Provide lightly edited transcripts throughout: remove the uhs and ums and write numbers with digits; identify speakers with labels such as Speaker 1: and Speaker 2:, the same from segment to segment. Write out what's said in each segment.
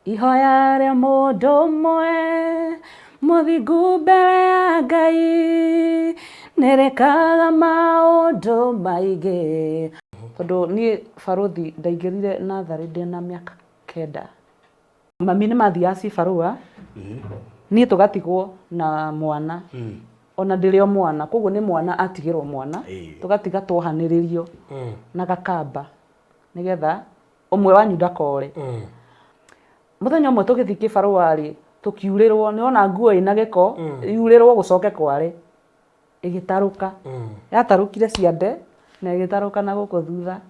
Speaker 1: Ihoya rĩa mũndũ ũmwe mũthingu mbere ya Ngai nĩrĩkaga maũndũ maingĩ. Tondũ niĩ barũthi ndaingĩrire natharĩ ndĩna mĩaka 9. Mami nĩ mathiaga cibarũa, niĩ tũgatigwo na mwana. Ona ndĩrĩ o mwana, koguo nĩ mwana atigĩrwo mwana, tũgatiga twohanĩrĩrio na gakamba nĩgetha ũmwe wanyu ndakore. Mũthenya ũmwe tũgĩthiĩ kĩbarũa rĩ, tũkiurĩrwo, nĩ wona nguo ĩna gĩko, yurĩrwo gũcoke kware, ĩgĩtarũka. Yatarũkire ciande na ĩgĩtarũka na gũkũ thutha.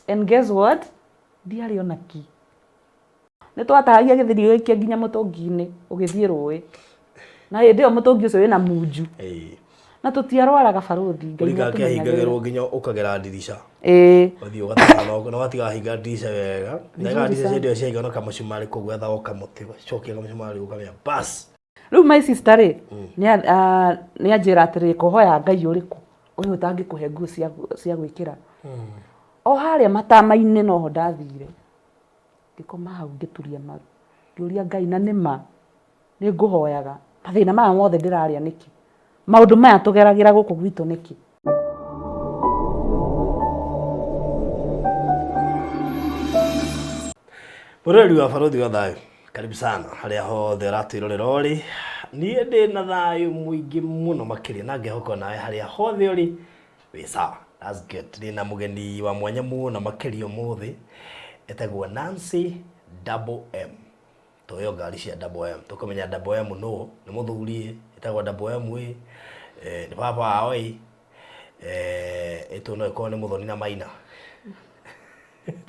Speaker 1: And guess what? Ndiarĩ ona ki. Nĩ twatahagia gĩtheri gĩgaikia nginya mũtũngi-inĩ ũgĩthiĩ rũĩ. Na hĩndĩ ĩyo mũtũngi ũcio wĩna munju. Na tũtiarwaraga barũthi, Ngai
Speaker 2: Ũringa
Speaker 1: nĩatũmenyagĩrĩra.
Speaker 2: kĩahingagĩrwo nginya ũkagera ndirica.
Speaker 1: Ĩĩ.
Speaker 2: Ũgathiĩ ũgataha na ũgatiga wahinga ndirica wega. Na
Speaker 1: Vizuri
Speaker 2: ĩgaga ndirica
Speaker 1: sana.
Speaker 2: hĩndĩ ĩyo ciahinga na kamũcumarĩ kũu gwetha o kamũtĩ ũgacokia kamũcumarĩ ũkamenya bas.
Speaker 1: Rĩu my sister rĩ, nĩ anjĩra atĩrĩrĩ, kũhoya Ngai ũrĩkũ ũyũ ũtangĩkũhe nguo cia gwĩkĩra. O harĩa matama-inĩ noho ndathire, ngĩkoma hau ngĩturia maru, ngĩũria Ngai na nĩma nĩ ngũhoyaga, mathĩna maya mothe ndĩrarĩa nĩkĩ? Maũndũ maya tũgeragĩra gũkũ gwitũ nĩkĩ?
Speaker 2: Mũroreri wa Barũthi wa Thayũ, karibu sana harĩa hothe ũratwĩrorera ũrĩ. Niĩ ndĩ na thayũ mũingĩ mũno makĩria na ngehoka nawe harĩa hothe ũrĩ wĩ sawa. That's good. Ndĩ na mũgeni wa mwanya mũno makĩria ũmũthĩ, etagwo Nancy Double M. Tũheo ngari cia Double M. Tũkũmenya Double M nũ, nĩ mũthuri ĩ, ĩtagwo Double M ĩ, nĩ baba wao ĩ, ĩtũ no ĩkorwo nĩ Mũthoni na Maina.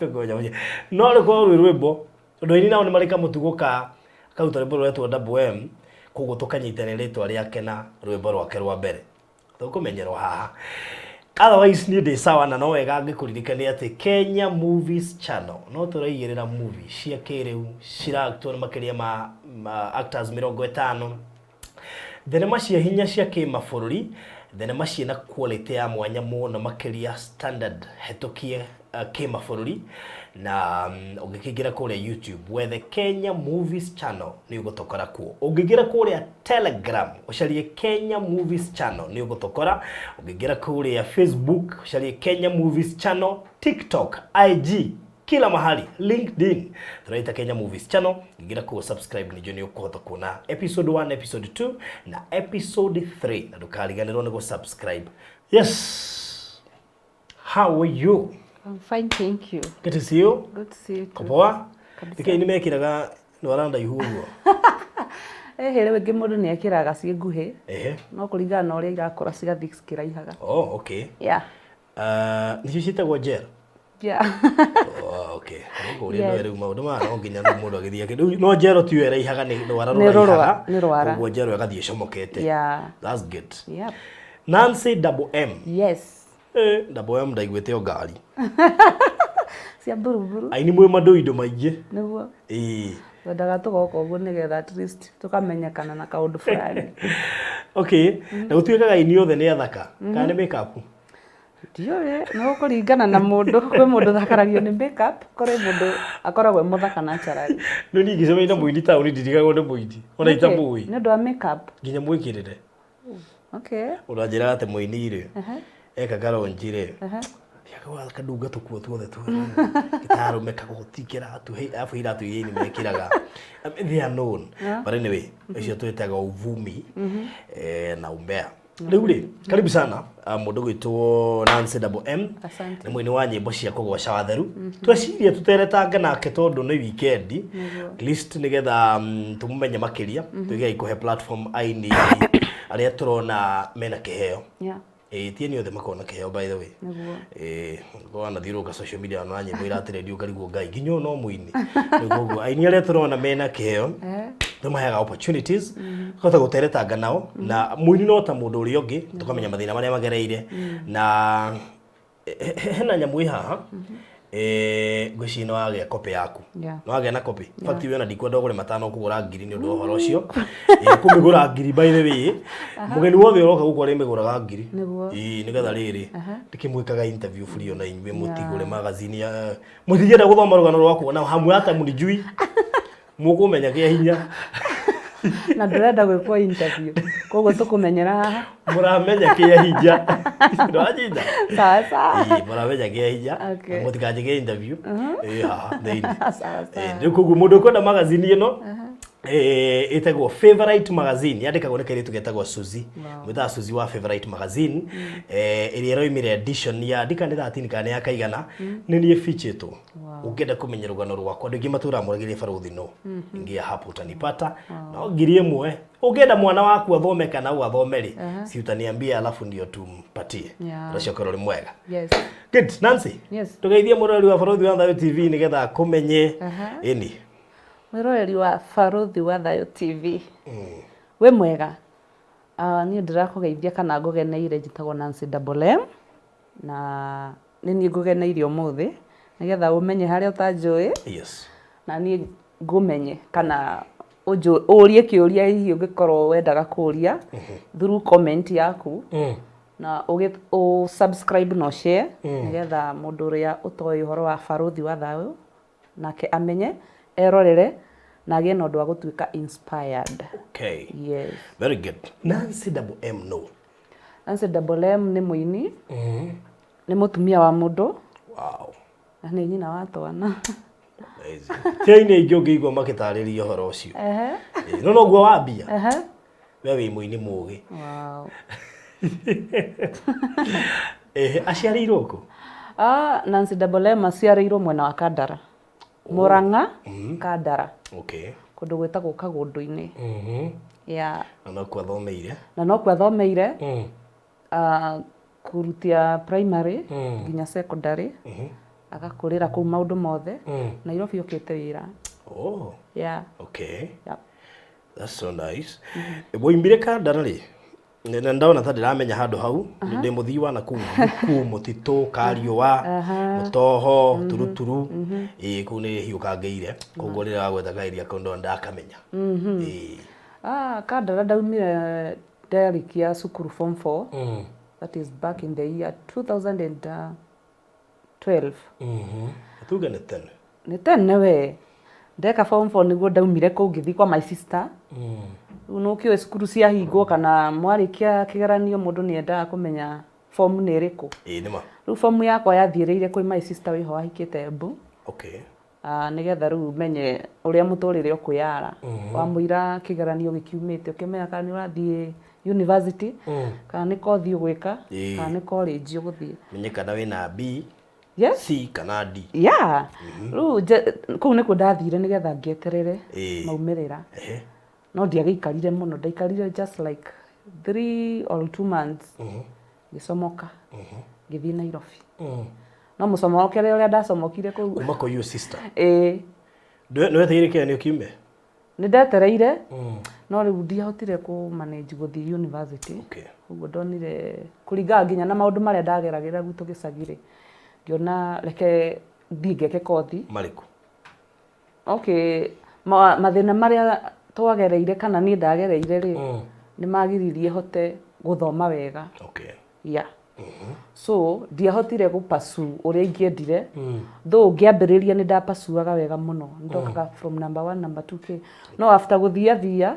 Speaker 2: Tũkũmenya mũciĩ. No rũkorwo rwĩ rwĩmbo, tondũ aini nao nĩ marĩ kamũtugo ka akaruta rwĩmbo rũretwo Double M, koguo tũkanyitanĩra rĩtwa rĩake na rwĩmbo rwake rwa mbere. Tũkũmenyerwo haha. Otherwise niĩ ndĩ sawa na no wega ngĩkũririkania atĩ Kenya Movies Channel no tũraigĩrĩra movie cia kĩrĩu ciraktwo nĩ makĩria ma actors 50, thenema cia hinya cia kĩmabũrũri, thenema ciĩna quality ya mwanya mũno makĩria standard hetũkie kĩmabũrũri, na ũngĩkĩingĩra kũrĩa YouTube wethe Kenya Movies Channel nĩ ũgũtũkora kuo. Ũngĩingĩra kũrĩa Telegram ũcarie Kenya Movies Channel nĩ ũgũtũkora. Ũngĩingĩra kũrĩa Facebook ũcarie Kenya Movies Channel, TikTok, IG, kila mahali, LinkedIn tũraita Kenya Movies Channel. Ingĩra kuo subscribe ningĩ nĩ ũkũhota kuona episode 1, episode 2 na episode 3, na ndũkariganĩrwo nĩ gũ-subscribe. Yes. How are you?
Speaker 1: I'm fine, thank you.
Speaker 2: Good to see you.
Speaker 1: Good to see you too.
Speaker 2: Poa?
Speaker 1: Kabisa.
Speaker 2: Nĩkĩ nĩ mekĩraga ndwara ndaihu ũguo?
Speaker 1: Ehe, rĩu ĩngĩ mũndũ nĩ ekĩraga ciĩ nguhĩ.
Speaker 2: Ehe.
Speaker 1: No kũringana na ũrĩa irakũra cigathiĩ cikĩraihaga.
Speaker 2: Oh, okay.
Speaker 1: Yeah.
Speaker 2: Nĩcio ciĩtagwo gel?
Speaker 1: Yeah.
Speaker 2: Oh, okay. Ũguo ũrĩa rĩu maũndũ maya no nginya rĩu mũndũ agĩthiĩ rĩu no gel tiyo ĩraihaga nĩ rwara rũraihaga.
Speaker 1: Nĩ rwara.
Speaker 2: Ũguo gel ĩgathiĩ ĩcomokete.
Speaker 1: Yeah.
Speaker 2: That's good.
Speaker 1: Yep.
Speaker 2: Nancy Double M.
Speaker 1: Yes.
Speaker 2: Eh, Double M ndaiguĩte o ngari.
Speaker 1: Cia mburuburu.
Speaker 2: Aini mwĩ mandoindo maingĩ.
Speaker 1: Nĩguo.
Speaker 2: Ĩĩ.
Speaker 1: Twendaga tũgoka ũguo nĩgetha at least tũkamenyekana na kaũndũ fulani.
Speaker 2: Okay. Na gũtuĩkaga aini othe nĩ athaka. Kana nĩ make up?
Speaker 1: Ndiũĩ, nĩ gũkũringana na mũndũ. Kwĩ mũndũ ũthakaragio nĩ make up, kũrĩ mũndũ akoragwo e mũthaka naturally.
Speaker 2: No niĩ ingĩcemania na mũini taũni ndirigagwo nĩ mũini. Ona itamũĩ.
Speaker 1: Nĩ ũndũ wa make up?
Speaker 2: Nginya mwĩkĩrĩre.
Speaker 1: Okay.
Speaker 2: Ũranjĩraga atĩ mũini rĩ, eka karonji rĩ, akadunga tũkuo tuothe gĩtarũme kagoti kĩratũ arabu iratũ iria aini mekĩraga they are known. But anyway, ũcio twĩtaga uvumi na umbea. Rĩu rĩ, karibu sana mũndũ gwĩtwo Nancy Double M.
Speaker 1: Asante.
Speaker 2: Nĩ mũini wa nyĩmbo cia kũgoca watheru. Tweciria tũteretange nake tondũ nĩ weekend. At least nĩgetha tũmũmenye makĩria. Twĩgei kũhe platform aini arĩa tũrona mena kĩheo.
Speaker 1: Yeah.
Speaker 2: Ĩĩ ti aini othe makoragwo na kĩheo by the way.
Speaker 1: Nĩguo.
Speaker 2: Ĩĩ wanathiũrũrũka social media na nyĩmbo iratrend ũkarigwo Ngai nginya ũyũ no mũini. Rĩu koguo aini arĩa tũrona mena kĩheo tũmaheaga opportunities kũhota gũteretanga nao na mũini no ta mũndũ ũrĩa ũngĩ tũkamenya mathĩna marĩa magereire na hena nyamũ ĩ haha ngwĩciria nĩ wagĩa copy yaku.
Speaker 1: Yeah.
Speaker 2: Nĩ wagĩa na copy. In fact we ona ndikwenda ũgũre matano ũkũgũra ngiri nĩ ũndũ wa ũhoro ũcio. Kũmĩgũra ngiri by the way. Mũgeni wothe ũroka gũkũ arĩmĩgũraga ngiri.
Speaker 1: Nĩguo.
Speaker 2: Ĩĩ nĩgetha rĩrĩ ndĩkĩmwĩkaga interview free ona inyuĩ mũtigũre magazine ya mũtingĩenda gũthoma rũgano rwakwa na hamu hata mnijui. Mũkũmenya kĩa hinya.
Speaker 1: Na ndũrenda gwĩkwo interview, koguo tũkũmenyera haha.
Speaker 2: Mũramenya kĩa hinya. Ndwanyita?
Speaker 1: Sawa sawa.
Speaker 2: Ĩĩ, mũramenya kĩa hinya.
Speaker 1: Okay.
Speaker 2: Na mũtikanjĩke interview. Ĩĩ, haha thĩinĩ.
Speaker 1: Sawa sawa.
Speaker 2: Ĩĩ, rĩu koguo mũndũ ũkwenda magazine ĩno ĩtagwo Favorite Magazine, yandĩkagwo nĩ kairĩtu getagwo Suzy. Mwĩtaga Suzy wa Favorite Magazine, ĩrĩa ĩroimire edition ya ndika nĩ 13 kana nĩ ya kaigana, nĩ niĩ featuretwo. Ũngĩenda kũmenya rũgano rwakwa, andũ aingĩ matũraga moragĩria barũthi no ingia hapo utanipata. No 1000. Ũngĩenda mwana waku athome kana u athome rĩ, si utaniambia alafu ndio tumpatie. Ũcio ũkorwo ũrĩ mwega.
Speaker 1: Yes.
Speaker 2: Good, Nancy.
Speaker 1: Yes.
Speaker 2: Tũgeithie mũrori wa Barũthi wa Thayũ TV nĩgetha akũmenye. Ĩni.
Speaker 1: Mwĩroreri wa Barũthi wa Thayũ TV. Wĩ mwega? Niĩ ndĩrakũgeithia kana ngũgeneire, njĩtagwo Nancy Double M, na nĩ niĩ ngũgeneire ũmũthĩ nĩgetha ũmenye harĩa ũtanjũĩ.
Speaker 2: Yes.
Speaker 1: Na niĩ ngũmenye kana ũrie kĩũria hihi ũngĩkorwo wendaga kũria through comment yaku, na ũ subscribe na share, nĩgetha mũndũ ũrĩa ũtoĩ ũhoro wa Barũthi wa Thayũ nake amenye, erorere na agĩe na ũndũ wa gũtuĩka inspired.
Speaker 2: Okay.
Speaker 1: Yes.
Speaker 2: Very good. Nancy Double M no.
Speaker 1: Nancy Double M nĩ mũini, nĩ mũtumia wa mũndũ.
Speaker 2: Wow.
Speaker 1: Na nĩ nyina wa twana.
Speaker 2: Amazing. Ti aini aingĩ ũngĩigua makĩtarĩria ũhoro ũcio. Ĩĩ, no noguo wambia. We wĩ mũini mũgĩ.
Speaker 1: Wow.
Speaker 2: Aciarĩirwo kũ?
Speaker 1: Nancy Double M aciarĩirwo mwena wa Kandara. Murang'a, Kandara.
Speaker 2: Okay.
Speaker 1: Kũndũ gwĩtagwo Kagũndũ-inĩ. Yeah.
Speaker 2: Na nokuo athomeire.
Speaker 1: Na nokuo athomeire. Kũrutia primary nginya secondary. Agakũrĩra kũu maũndũ mothe. Nairobi okĩte wĩra.
Speaker 2: Oh.
Speaker 1: Yeah.
Speaker 2: Okay.
Speaker 1: Yeah.
Speaker 2: That's so nice. Woimire Kandara rĩ? Na ndona ta ndĩramenya handũ hau, ndĩ mũthii wa nakũu Thuku, Mũtitũ, Kariũa, Mũtoho, Turuturu. Ĩĩ, kũu nĩ hiũkangĩire. Koguo rĩrĩa wagweta kaeria kau ndona ndakamenya. Ĩĩ.
Speaker 1: Kandara ndaumire ndarĩkia cukuru form 4. That is back in the year 2012.
Speaker 2: Tuge nĩ tene.
Speaker 1: Nĩ tene we. Ndeka form 4 nĩguo ndaumire kũu ngĩthiĩ kwa my sister. Rĩu nĩ ũkĩũĩ cukuru ciahingwo kana mwarĩkia kĩgeranio mũndũ nĩ endaga kũmenya form nĩ ĩrĩkũ.
Speaker 2: Ĩĩ nĩ ma.
Speaker 1: Rĩu form yakwa yathiĩrĩire kwĩ my sister wĩho wahikĩte Embu.
Speaker 2: Okay.
Speaker 1: Nĩgetha rĩu menye ũrĩa mũtũrĩre ũkwĩyara. Wamũira kĩgeranio gĩkiumĩte ũkĩmenya kana nĩ ũrathiĩ university, kana nĩ kothi ũgwĩka, kana nĩ college ũgũthiĩ.
Speaker 2: Menye kana wĩna B,
Speaker 1: Yes.
Speaker 2: C kana D.
Speaker 1: Yeah. Rĩu kũu nĩkuo ndathire nĩgetha ngĩeterere maumĩrĩra. No ndiagĩikarire mũno, ndaikarire just like 3 or 2 months. Ngĩcomoka. Ngĩthiĩ Nairobi. No mũcomokere ũrĩa ndacomokire kũu.
Speaker 2: Kuma kwa your sister.
Speaker 1: Ĩĩ.
Speaker 2: Nĩwetereire kĩgeranio kiume?
Speaker 1: Nĩ ndetereire, no rĩu ndiahotire kũ manage gũthiĩ university.
Speaker 2: Okay.
Speaker 1: Ũguo ndonire kũringana nginya na maũndũ marĩa ndageragĩra gwitũ gĩcagi rĩ, ngĩona reke thiĩ ngeke kothi.
Speaker 2: Marĩkũ?
Speaker 1: Okay, mathĩna marĩa twagereire kana niĩ ndagereire rĩ, nĩ magiririe hote gũthoma wega.
Speaker 2: Okay.
Speaker 1: Yeah. So ndiahotire gũpasu ũrĩa ingĩendire. Though ngĩambĩrĩria nĩ ndapasuaga wega mũno. Ndokaga from number 1, number 2 k. No after gũthia thia,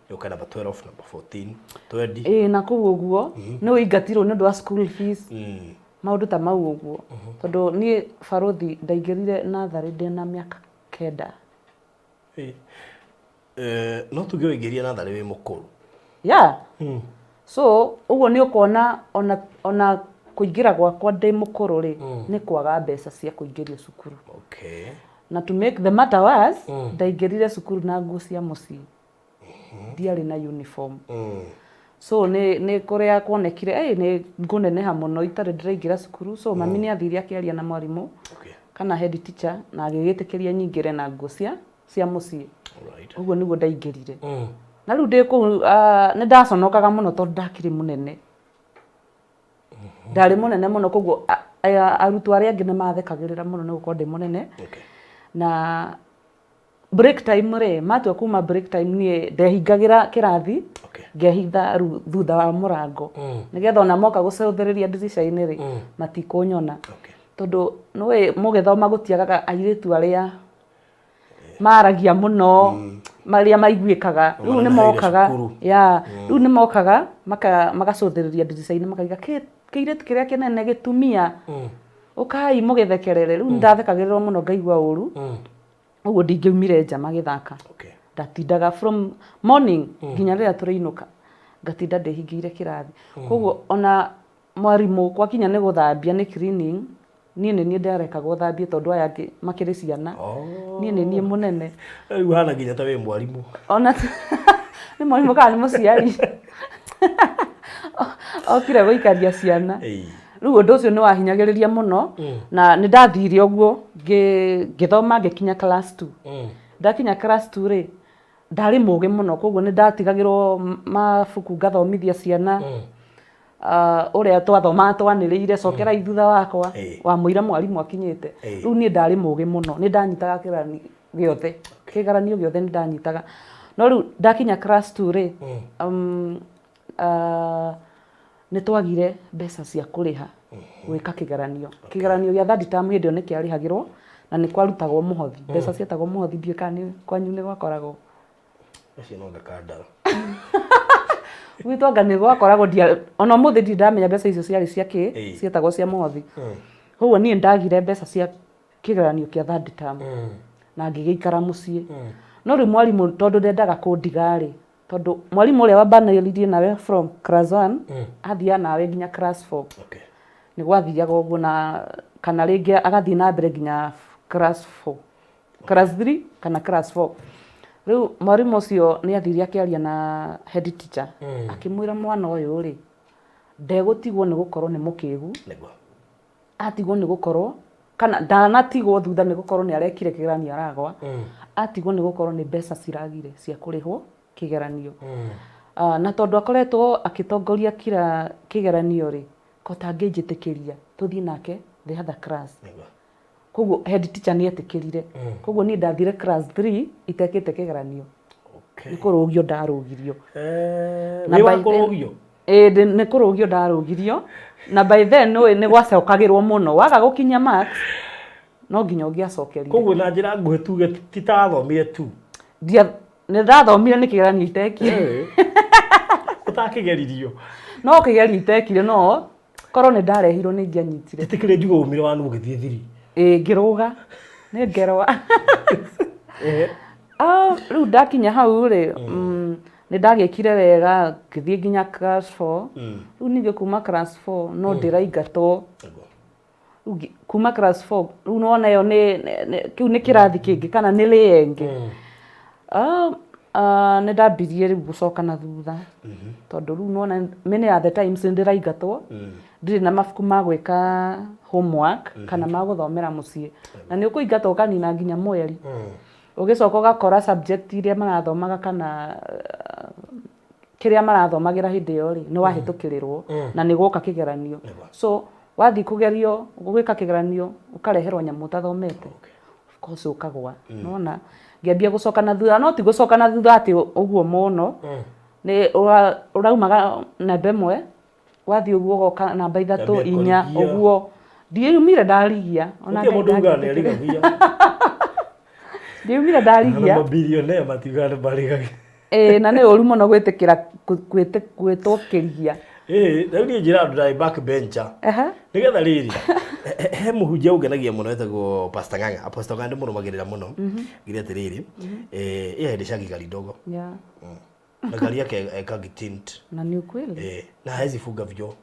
Speaker 2: Yoka number 12, number 14, 20.
Speaker 1: Ĩĩ, na kũu ũguo, nĩ ũingatirwo nĩ ũndũ wa school fees. Maũndũ ta mau ũguo. Tondũ niĩ barũthi ndaingĩrire natharĩ ndĩna mĩaka 9.
Speaker 2: No tuge ũingĩrire natharĩ wĩ mũkũrũ.
Speaker 1: Yeah. So ũguo nĩ ũkuona ona kũingĩra gwakwa ndĩ mũkũrũ rĩ, nĩ kwaga mbeca cia kũingĩrio cukuru.
Speaker 2: Okay.
Speaker 1: Na to make the matter worse, ndaingĩrire cukuru na nguo cia mũciĩ. Ndiarĩ na uniform. So nĩ kũrĩa kuonekire, nĩ ngũneneha mũno itarĩ ndĩraingĩra cukuru. So mami nĩ athire akĩaria na mwarimũ, kana head teacher, na agĩgĩtĩkĩria nyingĩre na nguo cia mũciĩ.
Speaker 2: Alright.
Speaker 1: Ũguo nĩguo ndaingĩrire. Na rĩu ndĩ kũu, nĩ ndaconokaga mũno tondũ ndakĩrĩ mũnene. Ndarĩ mũnene mũno, koguo arutwo arĩa angĩ nĩ mathekagĩrĩra mũno nĩ gũkorwo ndĩ mũnene.
Speaker 2: Okay.
Speaker 1: Na break time rĩ, matua kuma break time niĩ ndehingagĩra kĩrathi,
Speaker 2: Okay.
Speaker 1: ngehitha rĩu thutha wa mũrango. Nĩgetha ona moka gũcũthĩrĩria ndirica-inĩ rĩ, matikũnyona.
Speaker 2: Okay.
Speaker 1: Tondũ nĩũĩ mũgĩthoma gũtiagaga airĩtu arĩa Maragia mũno marĩa maiguĩkaga. Rĩu nĩ
Speaker 2: Maneneheire
Speaker 1: mokaga
Speaker 2: cukuru.
Speaker 1: Ya, rĩu nĩ mokaga magacũthĩrĩria ndirica-inĩ, makaiga kĩirĩtu kĩrĩa kĩnene gĩtumia, ũkai mũgĩthekerere. Rĩu nĩ ndathekagĩrĩrwo mũno, ngaigua ũru. Ũguo ndingĩaumire nja magĩthaka. Ndatindaga from morning nginya rĩrĩa tũrĩinũka, ngatinda ndĩhingĩire kĩrathi. Koguo ona mwarimũ gwakinya nĩ gũthambia, nĩ cleaning, niĩ nĩ niĩ ndarekagwo thambie, tondũ aya angĩ makĩrĩ ciana. Niĩ nĩ niĩ mũnene.
Speaker 2: Rĩu hana nginya ta wĩ mwarimũ.
Speaker 1: Ona nĩ mwarimũ kana nĩ mũciari okire gũikaria ciana. Rĩu ũndũ ũcio nĩ wahinyagĩrĩria mũno, na nĩ ndathire ũguo ngĩthoma ngĩkinya class 2. Ndakinya class 2 rĩ, ndarĩ mũgĩ mũno, koguo nĩ ndatigagĩrwo mabuku ngathomithia ciana. Ũrĩa twathomaga twanĩrĩire, cokerai thutha wakwa, wamũira mwarimũ akinyĩte. Rĩu niĩ ndarĩ mũgĩ mũno, nĩ ndanyitaga kĩgeranio gĩothe, kĩgeranio gĩothe nĩ ndanyitaga. No rĩu ndakinya class 2 rĩ, nĩ twagire mbeca cia kũrĩha gwĩka kĩgeranio. Kĩgeranio gĩa third term hĩndĩ ĩyo nĩ kĩarĩhagĩrwo na nĩ kwarutagwo mũhothi, mbeca cietagwo mũhothi. Ndiũĩ kana nĩ kwanyu nĩ gwakoragwo.
Speaker 2: Acio no ngakandara.
Speaker 1: Gwitũ anga nĩ gwakoragwo, ona ũmũthĩ ndirĩ ndamenya mbeca icio ciarĩ cia kĩ. Cietagwo cia mũhothi. Koguo niĩ ndagire mbeca cia kĩgeranio kĩa third term na ngĩgĩikara mũciĩ. No rĩu mwarimũ, tondũ ndendaga kũndiga rĩ, tondũ mwarimũ ũrĩa wambanĩririe nawe from class 1 athiaga nawe nginya class 4. Nĩ gwathiaga ũguo, na kana rĩngĩ agathiĩ na mbere nginya class 4, class 3 kana class 4. Rĩu mwarimũ ũcio nĩ athire akĩaria na head teacher, akĩmwĩra mwana ũyũ rĩ, ndegũtigwo nĩ gũkorwo nĩ mũkĩgu. Atigwo nĩ gũkorwo, kana ndanatigwo thutha nĩ gũkorwo nĩ arekire kĩgeranio aragwa, atigwo nĩ gũkorwo nĩ mbeca ciragire cia kũrĩhwo kĩgeranio. Na tondũ akoretwo agĩtongoria kira kĩgeranio rĩ, ko tangĩnjĩtĩkĩria tũthiĩ nake the other class. Koguo head teacher nĩ etĩkĩrire. Koguo niĩ ndathire class 3 itekĩte kĩgeranio. Nĩ kũrũgio ndarũgirio. Na
Speaker 2: Wĩ wa
Speaker 1: by then-
Speaker 2: kũrũgio?
Speaker 1: Ĩĩ, nĩ kũrũgio ndarũgirio, na by then nĩ nĩ gwacokagĩrwo mũno, waga gũkinyia marks no nginya ũngĩacokerire.
Speaker 2: Koguo na njĩra nguhĩ tuge ti ta wathomire tu.
Speaker 1: Nĩ ndathomire, nĩ kĩgeranio itekire.
Speaker 2: Ũtakĩgeririo.
Speaker 1: No kĩgerio itekire, no korwo nĩ ndarehirwo nĩ ingĩanyitire.
Speaker 2: Ĩtĩkĩre njuge umire wanu ũgĩthiĩ thiri.
Speaker 1: Ĩĩ, ngĩrũga nĩ ngerwa. Ah, rĩu ndakinya hau rĩ, nĩ ndagĩkire wega ngĩthiĩ nginya class 4. Rĩu ningĩ kuma class 4 no ndĩraingatwo. Rĩu kuma class 4 rĩu nĩwona ĩyo kĩu nĩ kĩrathi kĩngĩ kana nĩ layer ĩngĩ. Ah, ah, nĩ ndambirie rĩu gũcoka na thutha, tondũ rĩu nĩwona many are the times nĩ ndĩraingatwo, ndirĩ na mabuku ma gwĩka homework kana ma gũthomera mũciĩ, na nĩ ũkũingatwo ũkanina nginya mweri. Ũgĩcoka ũgakora subject iria marathomaga kana kĩrĩa marathomagĩra hĩndĩ ĩyo rĩ, nĩ wahĩtũkĩrĩrwo na nĩ gwoka kĩgeranio. So wathiĩ kũgerio gwĩka kĩgeranio, ũkareherwo nyamũ ũtathomete, of course ũkagwa. Nona ngĩambia gũcoka na thutha, no ti gũcoka na thutha atĩ ũguo mũno, nĩ ũraumaga namba 1, wathiĩ ũguo ũgoka namba 3,
Speaker 2: Ngĩambia
Speaker 1: 4.
Speaker 2: kũrigia.
Speaker 1: Ũguo ndiumire ndarigia ona.
Speaker 2: Gũtirĩ
Speaker 1: Ngai
Speaker 2: mũndũ ugaga nĩ
Speaker 1: ndangĩtĩkĩra.
Speaker 2: arigagia.
Speaker 1: Ndiumire
Speaker 2: Na
Speaker 1: ndarigia.
Speaker 2: mabilionea matiugaga nĩ marigagia.
Speaker 1: Ĩĩ, na nĩ ũru mũno gwĩtĩkĩra gwĩtwo kĩrigia.
Speaker 2: Ĩĩ, rĩu niĩ njĩra andũ ndarĩ back bencher. Nĩgetha rĩrĩ, he mũhunjia ũngenagia mũno etagwo Pastor Ng'ang'a. Apostle Ng'ang'a ndĩmũrũmagĩrĩra mũno. Ngire atĩrĩrĩ, yeye aendeshaga gari ndogo na gari yake ekagi tint.
Speaker 1: Na ni ukweli.
Speaker 2: Na hawezi funga vioo.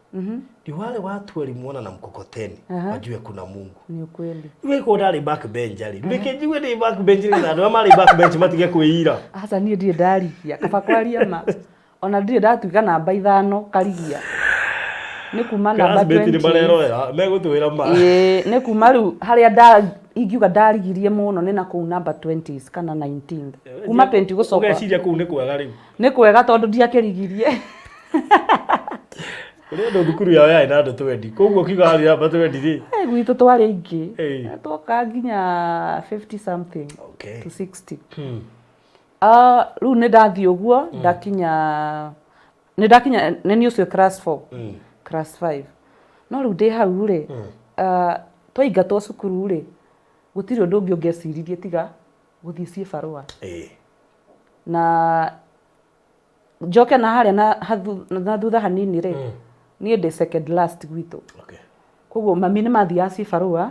Speaker 2: Ni wale watu walimuona na mkokoteni wajue kuna Mungu.
Speaker 1: Ni ukweli.
Speaker 2: Rĩu ĩkorwo ndarĩ back bench rĩ, reke njigue ndĩ back bench rĩ, na andũ arĩa marĩ back bench matige kwĩira.
Speaker 1: Aca, niĩ ndirĩ ndarigia, kaba kwaria ma, ona ndirĩ ndatuĩka namba 5 karigia, nĩ kuma namba
Speaker 2: Classmate nĩ
Speaker 1: 20.
Speaker 2: marerorera megũtwĩra ma.
Speaker 1: Ĩĩ, nĩ kuma rĩu harĩa nda ingiuga ndarigirie mũno nĩ na kũu namba 20s kana 19th, kuma 20 gũcoka.
Speaker 2: Ũgeciria kũu nĩ kwega rĩu.
Speaker 1: Nĩ kwega tondũ ndiakĩrigirie.
Speaker 2: Kũrĩ andũ thukuru yao yarĩ na andũ 20, koguo ũkiuga harĩ namba 20 rĩ.
Speaker 1: Eh, gwitũ twarĩ aingĩ. Twoka nginya 50 something to 60. Ah, rĩu nĩ ndathiĩ ũguo ndakinya, nĩ ndakinya nĩ niĩ ũcio class 4, class 5. No rĩu ndĩ hau rĩ, twaingatwo cukuru rĩ, gũtirĩ ũndũ ũngĩ ũngĩeciririe tiga Gũthiĩ ciĩbarũa.
Speaker 2: Na
Speaker 1: njoke na harĩa na thutha hanini rĩ, niĩ ndĩ second last gwitũ. Koguo mami nĩ mathiaga cibarũa,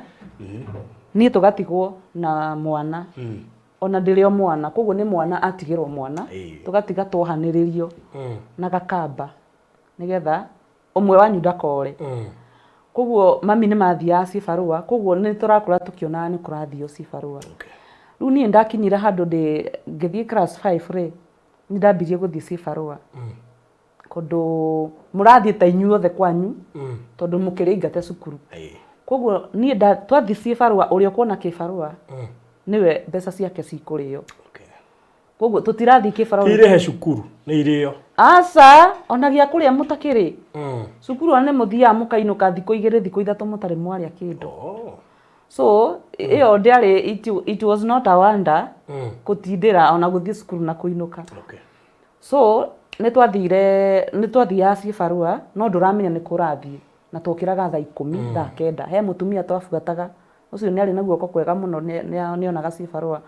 Speaker 1: niĩ tũgatigwo na mwana. Ona ndĩrĩ o mwana, koguo nĩ mwana atigĩrwo mwana, tũgatiga twohanĩrĩrio na gakamba nĩgetha ũmwe wanyu ndakore. Koguo mami nĩ mathiaga cibarũa, koguo nĩ tũrakũra tũkĩonaga nĩ kũrathio cibarũa. Rĩu niĩ ndakinyire handũ ndĩ ngĩthiĩ class 5 rĩ, nĩ ndambirie gũthiĩ cibarũa. Tondũ mũrathiĩ ta inyuothe kwanyu, tondũ mũkĩrĩ aingate cukuru. Koguo niĩ twathiĩ cibarũa, ũrĩa ũkuona kĩbarũa nĩwe mbeca ciake cikũrĩo. Koguo tũtirathiĩ kĩbarũa.
Speaker 2: Ti irĩhe cukuru, nĩ irĩo.
Speaker 1: Aca, ona gĩa kũrĩa mũtakĩrĩ. Cukuru ona nĩ mũthiaga mũkainũka thikũ 2 thikũ 3 mũtarĩ mwarĩa kĩndũ. So ĩyo ndĩarĩ, it was not a wonder gũtindĩra ona gũthiĩ cukuru na kũinũka. So nĩ twathire, nĩ twathiaga cibarũa no ndũramenya nĩ kũrathiĩ, na twokĩraga thaa 10, thaa 9. He mũtumia twabuataga, ũcio nĩ arĩ na guoko kwega mũno, nĩ onaga cibarũa.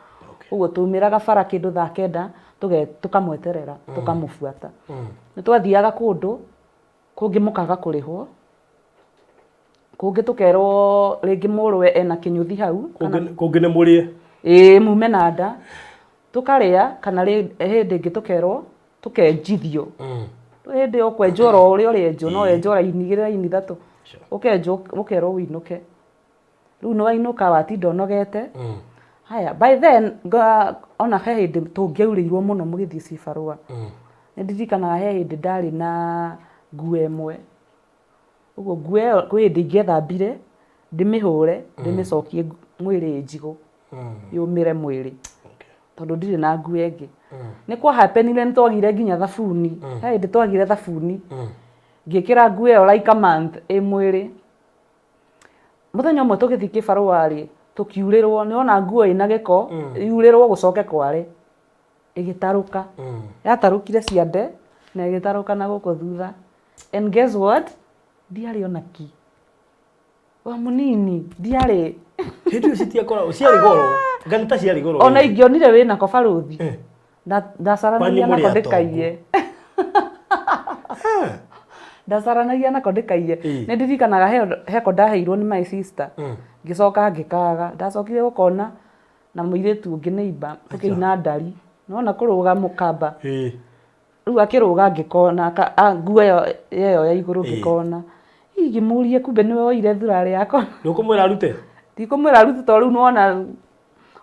Speaker 1: Ũguo twaumĩraga bara kĩndũ thaa 9, tũkamweterera, tũkamũbuata. Nĩ twathiaga kũndũ kũngĩ mũkaga kũrĩhwo, kũngĩ tũkerwo rĩngĩ mũrũwe ena kĩnyũthi hau, kana
Speaker 2: Kũngĩ nĩ mũrĩe.
Speaker 1: Ĩĩ, mume na nda tũkarĩa, kana hĩndĩ ĩngĩ tũkerwo tũkenjithio. Hĩndĩ ĩyo ũkwenjwo oro ũrĩa ũrenjwo, no wenjwo raini 2 raini 3, ũkenjwo ũkerwo ũinũke. Rĩu nĩ wainũka watinda ũnogete. Haya, by then ona he hĩndĩ tũngĩaurĩirwo mũno mũgĩthiĩ cibarũa. Nĩ ndirikanaga he hĩndĩ ndarĩ na nguo ĩmwe. Ũguo nguo ĩyo kwĩ hĩndĩ ingĩethambire, ndĩmĩhũre, ndĩmĩcokie mwĩrĩ ĩ njigũ, yũmĩre mwĩrĩ. Tondũ ndirĩ na nguo ĩngĩ. Nĩ kwa happenire nĩ twagire nginya thabuni. He hĩndĩ twagire thabuni. Ngĩkĩra nguo ĩyo like a month ĩ mwĩrĩ. Mũthenya ũmwe tũgĩthiĩ kĩbarũa rĩ, tũkiurĩrwo, nĩ wona nguo ĩna gĩko, yurĩrwo gũcoke kware. Ĩgĩtarũka. Yatarũkire ciande na ĩgĩtarũka na gũkũ thutha. And guess what? Ndiarĩ ona ki. Wa mũnini, ndiarĩ.
Speaker 2: Hĩndĩ ĩyo citiakoragwo, ciarĩ goro. Ngani ta ciarĩ goro.
Speaker 1: Ona ingĩonire wĩna ko barũthi. Ndacaranagia
Speaker 2: Kwanyu mũrĩ
Speaker 1: nako
Speaker 2: atongu.
Speaker 1: ndĩkaiye. Ndacaranagia nako ndĩkaiye. Nĩ ndirikanaga heko ndaheirwo nĩ my sister. Ngĩcoka ngĩkaga. Ndacokire gũkona na mũirĩtu ũngĩ neighbor tũkĩina ndari. Nĩwona kũrũga mũkamba. Rĩu akĩrũga ngĩkona, nguo ĩyo ya igũrũ ngĩkona. Ii ngĩmũria kumbe nĩwe woire thurarĩ yakwa.
Speaker 2: Ndũkũmwĩra arute?
Speaker 1: Ndikũmwĩra arute tondũ rĩu nĩwona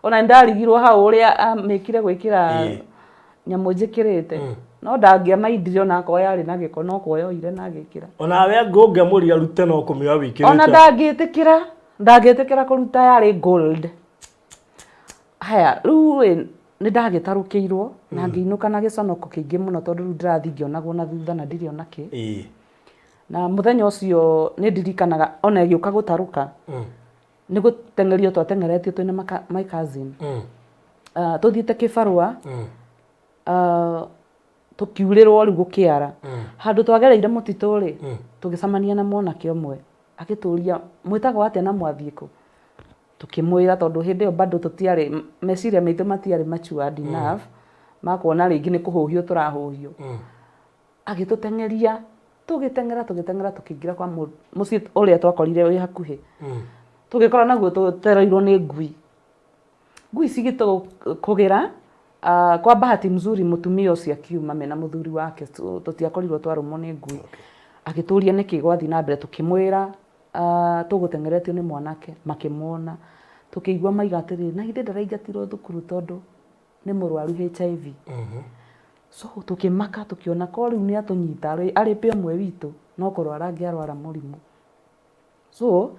Speaker 1: ona nĩndarigirwo hau ũrĩa amĩkire gwĩkĩra nyamũ njĩkĩrĩte. No ndangĩamaindire ona akorwo yarĩ na gĩko no kuoya oire na agĩkĩra.
Speaker 2: Onawe ũngĩamũria arute no kũmĩoya wĩkĩrĩte.
Speaker 1: Ona ndangĩtĩkĩra kũruta yarĩ gold. Haya, rĩu rĩ nĩ ndagĩtarũkĩirwo na ngĩinũka na gĩconoko kĩingĩ mũno tondũ rĩu ndĩrathiĩ ngĩonagwo na thutha na ndirĩ ona kĩ. Na mũthenya ũcio nĩ ndirikanaga ona ĩgĩũka gũtarũka, nĩ gũteng'erio twateng'eretio twĩna my cousin. Tũthiĩte kĩbarũa, tũkiurĩrwo rĩu gũkĩara. Handũ twagereire mũtitũ rĩ, tũgĩcemania na mwanake ũmwe, agĩtũria mwĩtagwo atĩa na mwathiĩ kũ? Tũkĩmwĩra tondũ hĩndĩ ĩyo bado tũtiarĩ, meciria maitũ matiarĩ matured enough, ma kuona rĩngĩ nĩ kũhũhio tũrahũhio. Agĩtũteng'eria, tũgĩteng'era, tũgĩteng'era, tũkĩingĩra kwa mũciĩ ũrĩa twakorire wĩ hakuhĩ. Tũgĩkora naguo tũtereirwo nĩ ngui. Ngui cigĩtũkũgĩra, kwa bahati mzuri mũtumia ũcio akiuma mena mũthuri wake, tũtiakorirwo twarũmwo nĩ ngui. Agĩtũria nĩkĩ gwathiĩ na mbere, tũkĩmwĩra tũgũteng'eretio nĩ mwanake, makĩmuona. Tũkĩigua maiga atĩrĩrĩ, na githĩ ndaraingatirwo thukuru tondũ nĩ mũrwaru HIV. So tũkĩmaka tũkĩona ko rĩu nĩ atũnyita arĩ pe ũmwe witũ no kũrwara angĩarwara mũrimũ. So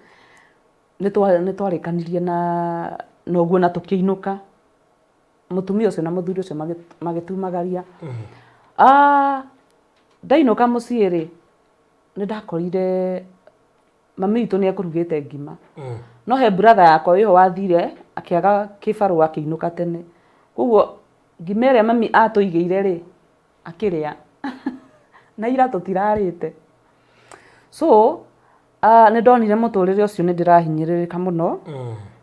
Speaker 1: nĩ twarĩkanirie na ũguo na tũkĩinũka. Mũtumia ũcio na mũthuri ũcio magĩtumagaria. Ndainũka mũciĩ rĩ, nĩ ndakorire mami witũ nĩ ekũrugĩte ngima. No he brother yakwa wĩho wathire akĩaga kĩbarũa akĩinũka tene. Koguo ngima ĩrĩa mami atũigĩire rĩ, akĩrĩa. Na ira tũtirarĩte. So nĩ ndonire mũtũrĩre ũcio nĩ ndĩrahinyĩrĩrĩka mũno,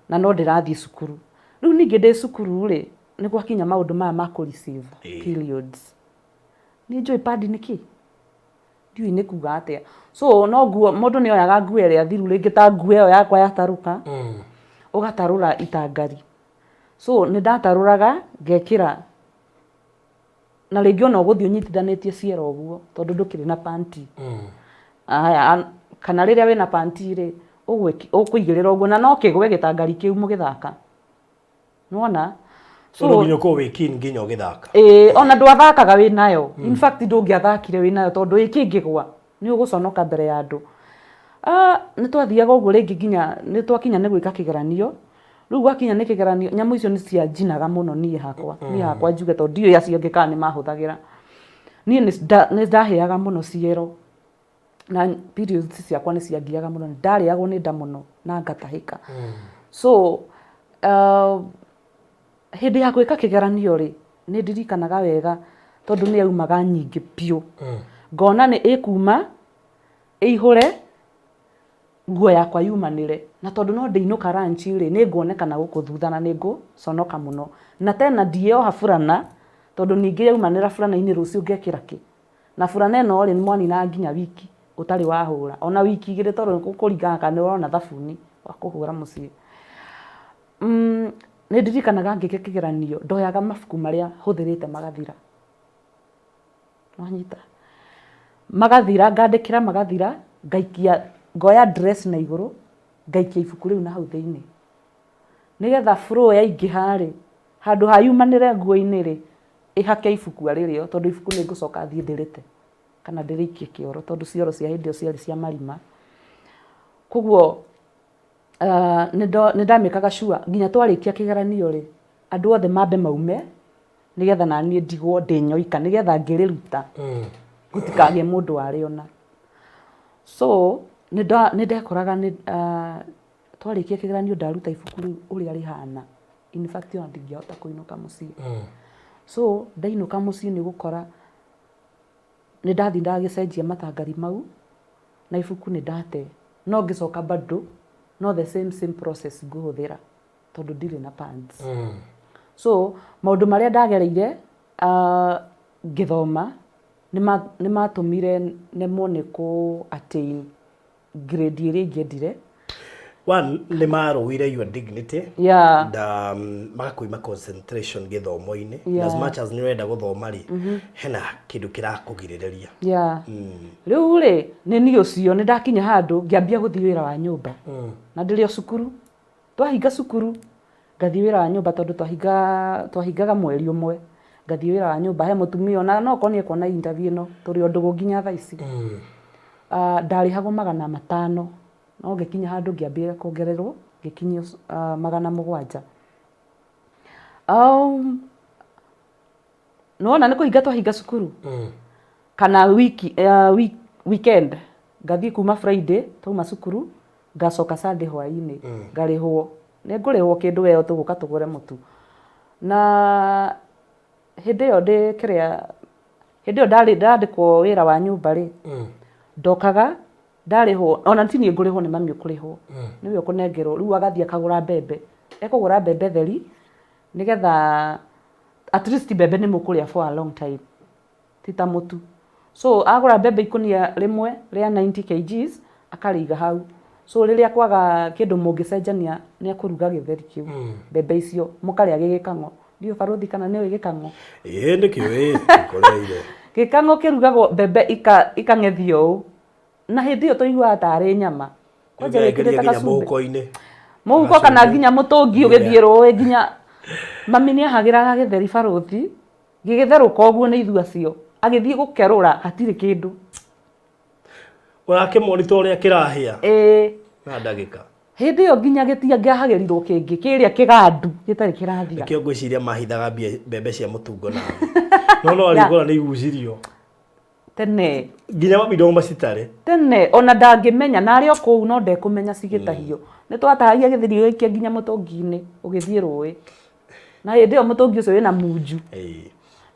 Speaker 1: na no ndĩrathiĩ cukuru. Rĩu ningĩ ndĩ cukuru rĩ, nĩ gwakinya maũndũ maya ma kũ receive periods. Nĩ njũĩ pad nĩ kĩ? Ndiũĩ nĩ kuga atĩa. So no nguo, mũndũ nĩ oyaga nguo ĩrĩa thiru rĩngĩ ta nguo ĩyo yakwa yatarũka, ũgatarũra itangari. So nĩ ndatarũraga ngekĩra na rĩngĩ ona ũgũthiĩ ũnyitithanĩtie ciero ũguo tondũ ndũkĩrĩ na panti. Aya, kana rĩrĩa wĩna panti rĩ, ũkũigĩrĩra ũguo na no kĩgwe gĩtangari kĩu mũgĩthaka. Nĩwona?
Speaker 2: So no nginya ũkorwo wĩ keen nginya ũgĩthaka.
Speaker 1: Ĩĩ, ona ndwathakaga wĩ nayo. In fact ndũngĩathakire wĩ nayo tondũ ĩkĩngĩgwa nĩ ũgũconoka mbere ya andũ. Ah, nĩ twathiaga ũguo rĩngĩ nginya nĩ twakinya nĩ gwĩka kĩgeranio. Rĩu gwakinya nĩ kĩgeranio, nyamũ icio nĩ cianjinaga mũno niĩ hakwa. Niĩ hakwa njuge tondũ ndiũĩ acio angĩ kana nĩ mahũthagĩra. Niĩ nĩ ndahĩaga mũno ciero na periods ciakwa nĩ ciangiaga mũno. Nĩ ndarĩagwo nĩ nda mũno na ngatahĩka. So hĩndĩ ya gwĩka kĩgeranio rĩ, nĩ ndirikanaga wega tondũ nĩ yaumaga nyingĩ biũ. Ngona nĩ ĩkuma ĩihũre nguo yakwa yumanĩre. Na tondũ no ndĩinũka lunch rĩ, nĩ nguonekana gũkũ thutha na nĩ ngũconoka mũno. Na tena ndiĩyoha burana tondũ ningĩ yaumanĩra burana-inĩ rũciũ ngekĩra kĩ? Na burana ĩno rĩ, mwaninaga nginya wiki ũtarĩ wahũra. Ona wiki igĩrĩ tondũ gũkũringana kana nĩ ũrona thabuni wa kũhũra mũciĩ. Nĩ ndirikanaga ngĩka kĩgeranio ndoyaga mabuku marĩa hũthĩrĩte magathira. Nĩwanyita? Magathira, ngandĩkĩra magathira, ngaikia, ngoya dress na igũrũ, ngaikia ibuku rĩu na hau thĩiniĩ. Nĩgetha flow yaingĩha rĩ, handũ ha yumanĩre nguo-inĩ rĩ, ĩhake ibuku arĩ rĩo, tondũ ibuku nĩ ngũcoka thiĩ ndĩrĩte, kana ndĩrĩikie kĩoro, tondũ cioro cia hĩndĩ ĩyo ciarĩ cia marima. Koguo nĩ ndamĩkaga sure nginya twarĩkia kĩgeranio rĩ, andũ othe mambe maume, nĩgetha naniĩ ndigwo ndĩ nyoika, nĩgetha ngĩrĩruta gũtikagĩe mũndũ warĩona. So nĩ ndekoraga nĩ twarĩkia kĩgeranio ndaruta ibuku rĩu ũrĩa rĩhana, in fact ona ndingĩahota kũinũka mũciĩ. So ndainũka mũciĩ nĩ ũgũkora nĩ ndathiĩ ndagĩcenjia matangari mau na ibuku nĩ ndate, no ngĩcoka bado no the same same process ngũhũthĩra tondũ ndirĩ na pads. So maũndũ marĩa ndagereire ngĩthoma nĩ matũmire nemwo nĩ kũ attain grade ĩrĩa ingĩendire.
Speaker 2: One, nĩ marũire your dignity. And magakuima concentration gĩthomo-inĩ. As much as nĩ ũrenda gũthoma rĩ, hena kĩndũ kĩrakũgirĩrĩria.
Speaker 1: Rĩu rĩ, nĩ niĩ ũcio nĩ ndakinya handũ ngĩambia gũthiĩ wĩra wa nyũmba. Na ndĩrĩ o cukuru. Twahinga cukuru, ngathiĩ wĩra wa nyũmba tondũ twahingaga mweri ũmwe. Ngathiĩ wĩra wa nyũmba he mũtumia ona no okorwo nĩ ekuona interview ĩno, tũrĩ o ndũgũ nginya thaa ici. Ndarĩhagwo 500 no ngĩkinya handũ ngĩambia kuongererwo ngĩkinyio 700. Nĩwona nĩ kũhinga twahinga cukuru kana wiki, weekend ngathiĩ kuma Friday twauma cukuru ngacoka Sunday hwainĩ ngarĩhwo. Nĩ ngũrĩhwo kĩndũ we tũgũka tũgũre mũtu. Na hĩndĩ ĩyo ndĩ kĩrĩa, hĩndĩ ĩyo ndarĩ ndandĩkwo wĩra wa nyũmba rĩ, ndokaga ndarĩhwo, ona ti niĩ ngũrĩhwo nĩ mami ũkũrĩhwo, nĩwe ũkũnengerwo, rĩu agathiĩ akagũra mbembe. Ekũgũra mbembe theri nĩgetha at least mbembe nĩ mũkũrĩa for a long time, ti ta mũtu. So agũra mbembe ikũnia rĩmwe rĩa 90 kgs akarĩiga hau. So rĩrĩa kwaga kĩndũ mũngĩcenjania nĩ ekũruga gĩtheri kĩu, mbembe icio mũkarĩa gĩ gĩkang'o. Ndiũĩ barũthi kana nĩ ũĩ gĩkang'o?
Speaker 2: Ĩĩ ndĩkĩũĩ, ngũrĩire.
Speaker 1: Gĩkang'o kĩrugagwo mbembe ikang'ethio ũũ. Na hĩndĩ ĩyo twaiguaga tarĩ nyama. Kwanja
Speaker 2: wĩkĩrĩte
Speaker 1: nginya
Speaker 2: gacumbĩ. Mũhuko-inĩ.
Speaker 1: Mũhuko kana nginya mũtũngi ũgĩthiĩ rũĩ nginya mami nĩ ahagĩraga gĩtheri barũthi, gĩgĩtherũka ũguo nĩ ithuĩ acio, agĩthiĩ gũkerũra hatirĩ kĩndũ.
Speaker 2: Ũrakĩmonitor ũrĩa kĩrahĩa?
Speaker 1: Ĩĩ.
Speaker 2: Na ndagĩka.
Speaker 1: Hĩndĩ ĩyo nginya gĩtiangĩahagĩrirwo kĩngĩ, kĩrĩa kĩgandu gĩtarĩ kĩrathira.
Speaker 2: Nĩkĩo ngwĩciria mahithaga mbembe cia mũtungo nawe. No no arĩkora nĩ igucirio.
Speaker 1: Tene.
Speaker 2: Nginya mami no macitare.
Speaker 1: Tene, ona ndangĩmenya, na arĩ o kũu no ndekũmenya cigĩtahio. Nĩ twatahagia gĩtheri gĩgaikia nginya mũtũngi-inĩ ũgĩthiĩ rũĩ. Na hĩndĩ ĩyo mũtũngi ũcio wĩna munju.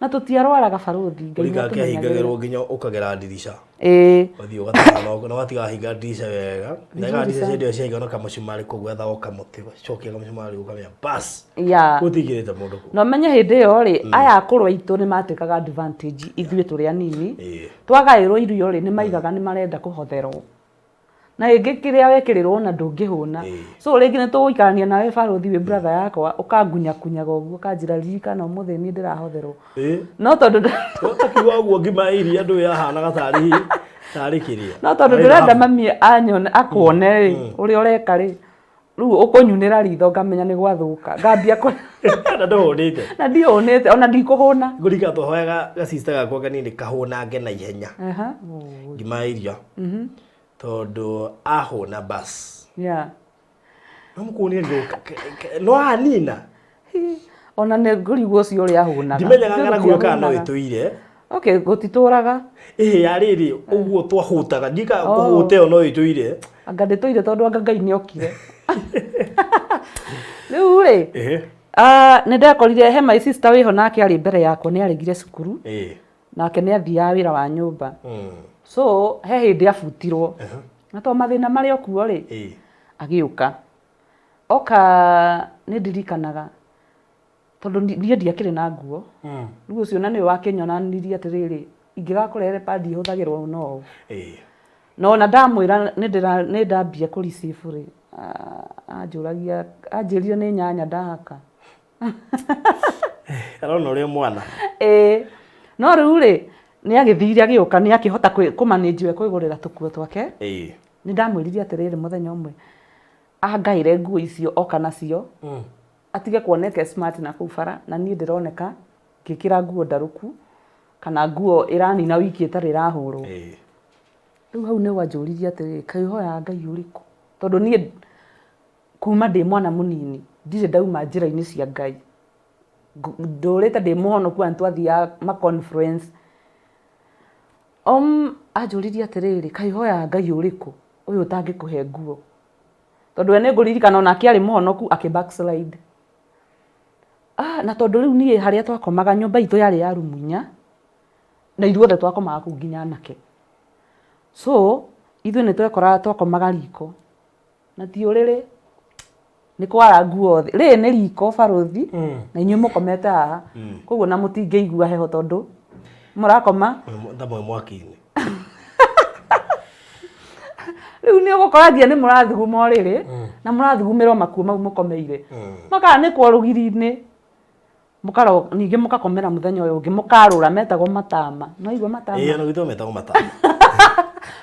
Speaker 1: Na tũtiarwaraga barũthi, Ngai
Speaker 2: Ũringa
Speaker 1: nĩatũmenyagĩrĩra.
Speaker 2: kĩahingagĩrwo nginya ũkagera ndirica.
Speaker 1: Ĩĩ.
Speaker 2: Ũthiĩ ũgatara na watigahinga ndirica wega. Na
Speaker 1: Vizuri
Speaker 2: ndirica
Speaker 1: sana.
Speaker 2: hĩndĩ ĩyo ciahinga na kamũcumarĩ kũu gwetha o kamũtĩ ũgacokia kamũcumarĩ ũkamenya bas.
Speaker 1: Yeah.
Speaker 2: Gũtingĩrĩte mũndũ kũu.
Speaker 1: Na ũmenye hĩndĩ ĩyo rĩ, aya akũrũ aitũ nĩ matĩkaga advantage ithuĩ tũrĩ anini.
Speaker 2: Ĩĩ.
Speaker 1: Twagaĩrwo irio rĩ, nĩ maigaga nĩ marenda kũhotherwo. Na rĩngĩ kĩrĩa wekĩrĩrwo ona ndũngĩhũna.
Speaker 2: Ĩĩ.
Speaker 1: So rĩngĩ nĩ tũgũikarania nawe barũthi wĩ brother yakwa, ũkangunyakunyaga ũguo ũkanjĩra ririkana ũmũthĩ niĩ ndĩrahotherwo.
Speaker 2: Ĩĩ.
Speaker 1: No tondũ
Speaker 2: Takiuga ũguo ngima ya iria ndũĩ yahanaga tarĩ tarĩ kĩrĩa.
Speaker 1: no tondũ
Speaker 2: Tarĩ
Speaker 1: ndĩrenda
Speaker 2: thahabu.
Speaker 1: mami anyone akuone rĩ, ũrĩa ũreka rĩ, rĩu ũkũnyunĩra ritho ngamenya nĩ gwathũka. Ngambia kũ
Speaker 2: Na ndũhũnĩte.
Speaker 1: na ndihũnĩte ona ndikũhũna.
Speaker 2: Ngũrika twahoyaga gacista gakwa kanini kahũnange na ihenya.
Speaker 1: Aha.
Speaker 2: Ngima ya iria. Tondũ ahũna bas.
Speaker 1: Yeah.
Speaker 2: No mũkũnia no anina.
Speaker 1: Hi, Ona nĩ ngũrigwo ũcio ũrĩa ahũnaga.
Speaker 2: Ndimenyaga ng'aragu ĩyo kana no
Speaker 1: Tũtiahũnaga.
Speaker 2: ĩtũire.
Speaker 1: Okay, gũtitũraga.
Speaker 2: Ĩhĩ ya rĩrĩ ũguo twahũtaga ndika
Speaker 1: Oh.
Speaker 2: kũhũta ĩyo no ĩtũire.
Speaker 1: Anga ndĩtũire tondũ anga Ngai nĩ okire. Rĩu rĩ,
Speaker 2: Ĩhĩ.
Speaker 1: ah, nĩ ndekorire he my sister wĩho nake arĩ mbere yakwa nĩ aregire cukuru
Speaker 2: Ĩĩ.
Speaker 1: nake nĩ athiaga wĩra wa nyũmba.
Speaker 2: Mm.
Speaker 1: So he hĩndĩ abutirwo. Na to mathĩna marĩ o kuo rĩ,
Speaker 2: Ĩĩ.
Speaker 1: agĩũka. Oka nĩ ndirikanaga tondũ niĩ ndiakĩrĩ na nguo. Rĩu ũcio na nĩwe wakĩnyonanirie atĩrĩrĩ, ingĩgakũrehere padi ĩhũthagĩrwo no ũũ.
Speaker 2: Ĩĩ.
Speaker 1: Na ona ndamwĩra nĩ ndambia kũ receive rĩ, anjũragia, anjĩrire nĩ nyanya ndahaka.
Speaker 2: Arona ũrĩ o mwana.
Speaker 1: Ĩĩ. No rĩu rĩ, nĩ agĩthire agĩũka nĩ akĩhota kũ manage we kwĩgũrĩra tũkuo twake.
Speaker 2: Ĩĩ.
Speaker 1: Nĩ ndamwĩrire atĩrĩrĩ mũthenya ũmwe, angaĩre nguo icio oka nacio, atige kuoneka e smart na kũu bara, na niĩ ndĩroneka ngĩkĩra nguo ndarũku, kana nguo ĩranina wiki ĩtarĩ ĩrahũrwo.
Speaker 2: Ĩĩ.
Speaker 1: Rĩu hau nĩho anjũririe atĩrĩrĩ, kaĩ ũhoyaga Ngai ũrĩkũ? Tondũ niĩ kuma ndĩ mwana mũnini ndirĩ ndauma njĩra-inĩ cia Ngai. Ndũrĩte ndĩ mũhonoku na nĩtwathiaga ma conference. Anjũririe atĩrĩrĩ, kaĩ ũhoyaga Ngai ũrĩkũ ũyũ ũtangĩkũhe nguo? Tondũ we nĩngũririkana onake arĩ mũhonoku akĩ backslide. Ah, na tondũ rĩu niĩ harĩa twakomaga nyũmba itũ yarĩ ya rumu inya, na ithuothe twakomaga kũu nginya anake. So, ithuĩ nĩtwekoraga twakomaga riko, na ti ũrĩrĩ, nĩ kwara nguo thĩ. Rĩrĩ nĩ riko barũthi, na inyuĩ mũkomete haha. Koguo na mũtingĩigua heho tondũ mũrakoma.
Speaker 2: Ta mwĩ mwaki-inĩ.
Speaker 1: Rĩu nĩ ũgũkora nginya nĩ mũrathuguma ũrĩrĩ, na mũrathugumĩra o makuo mau mũkomeire. Makana nĩ kwa rũgiri-inĩ. Mũkaro ningĩ mũkakomera mũthenya ũyũ ũngĩ mũkarũra metagwo matama. Nĩwaigua matama?
Speaker 2: Ĩĩ ona gwitũ metagwo matama.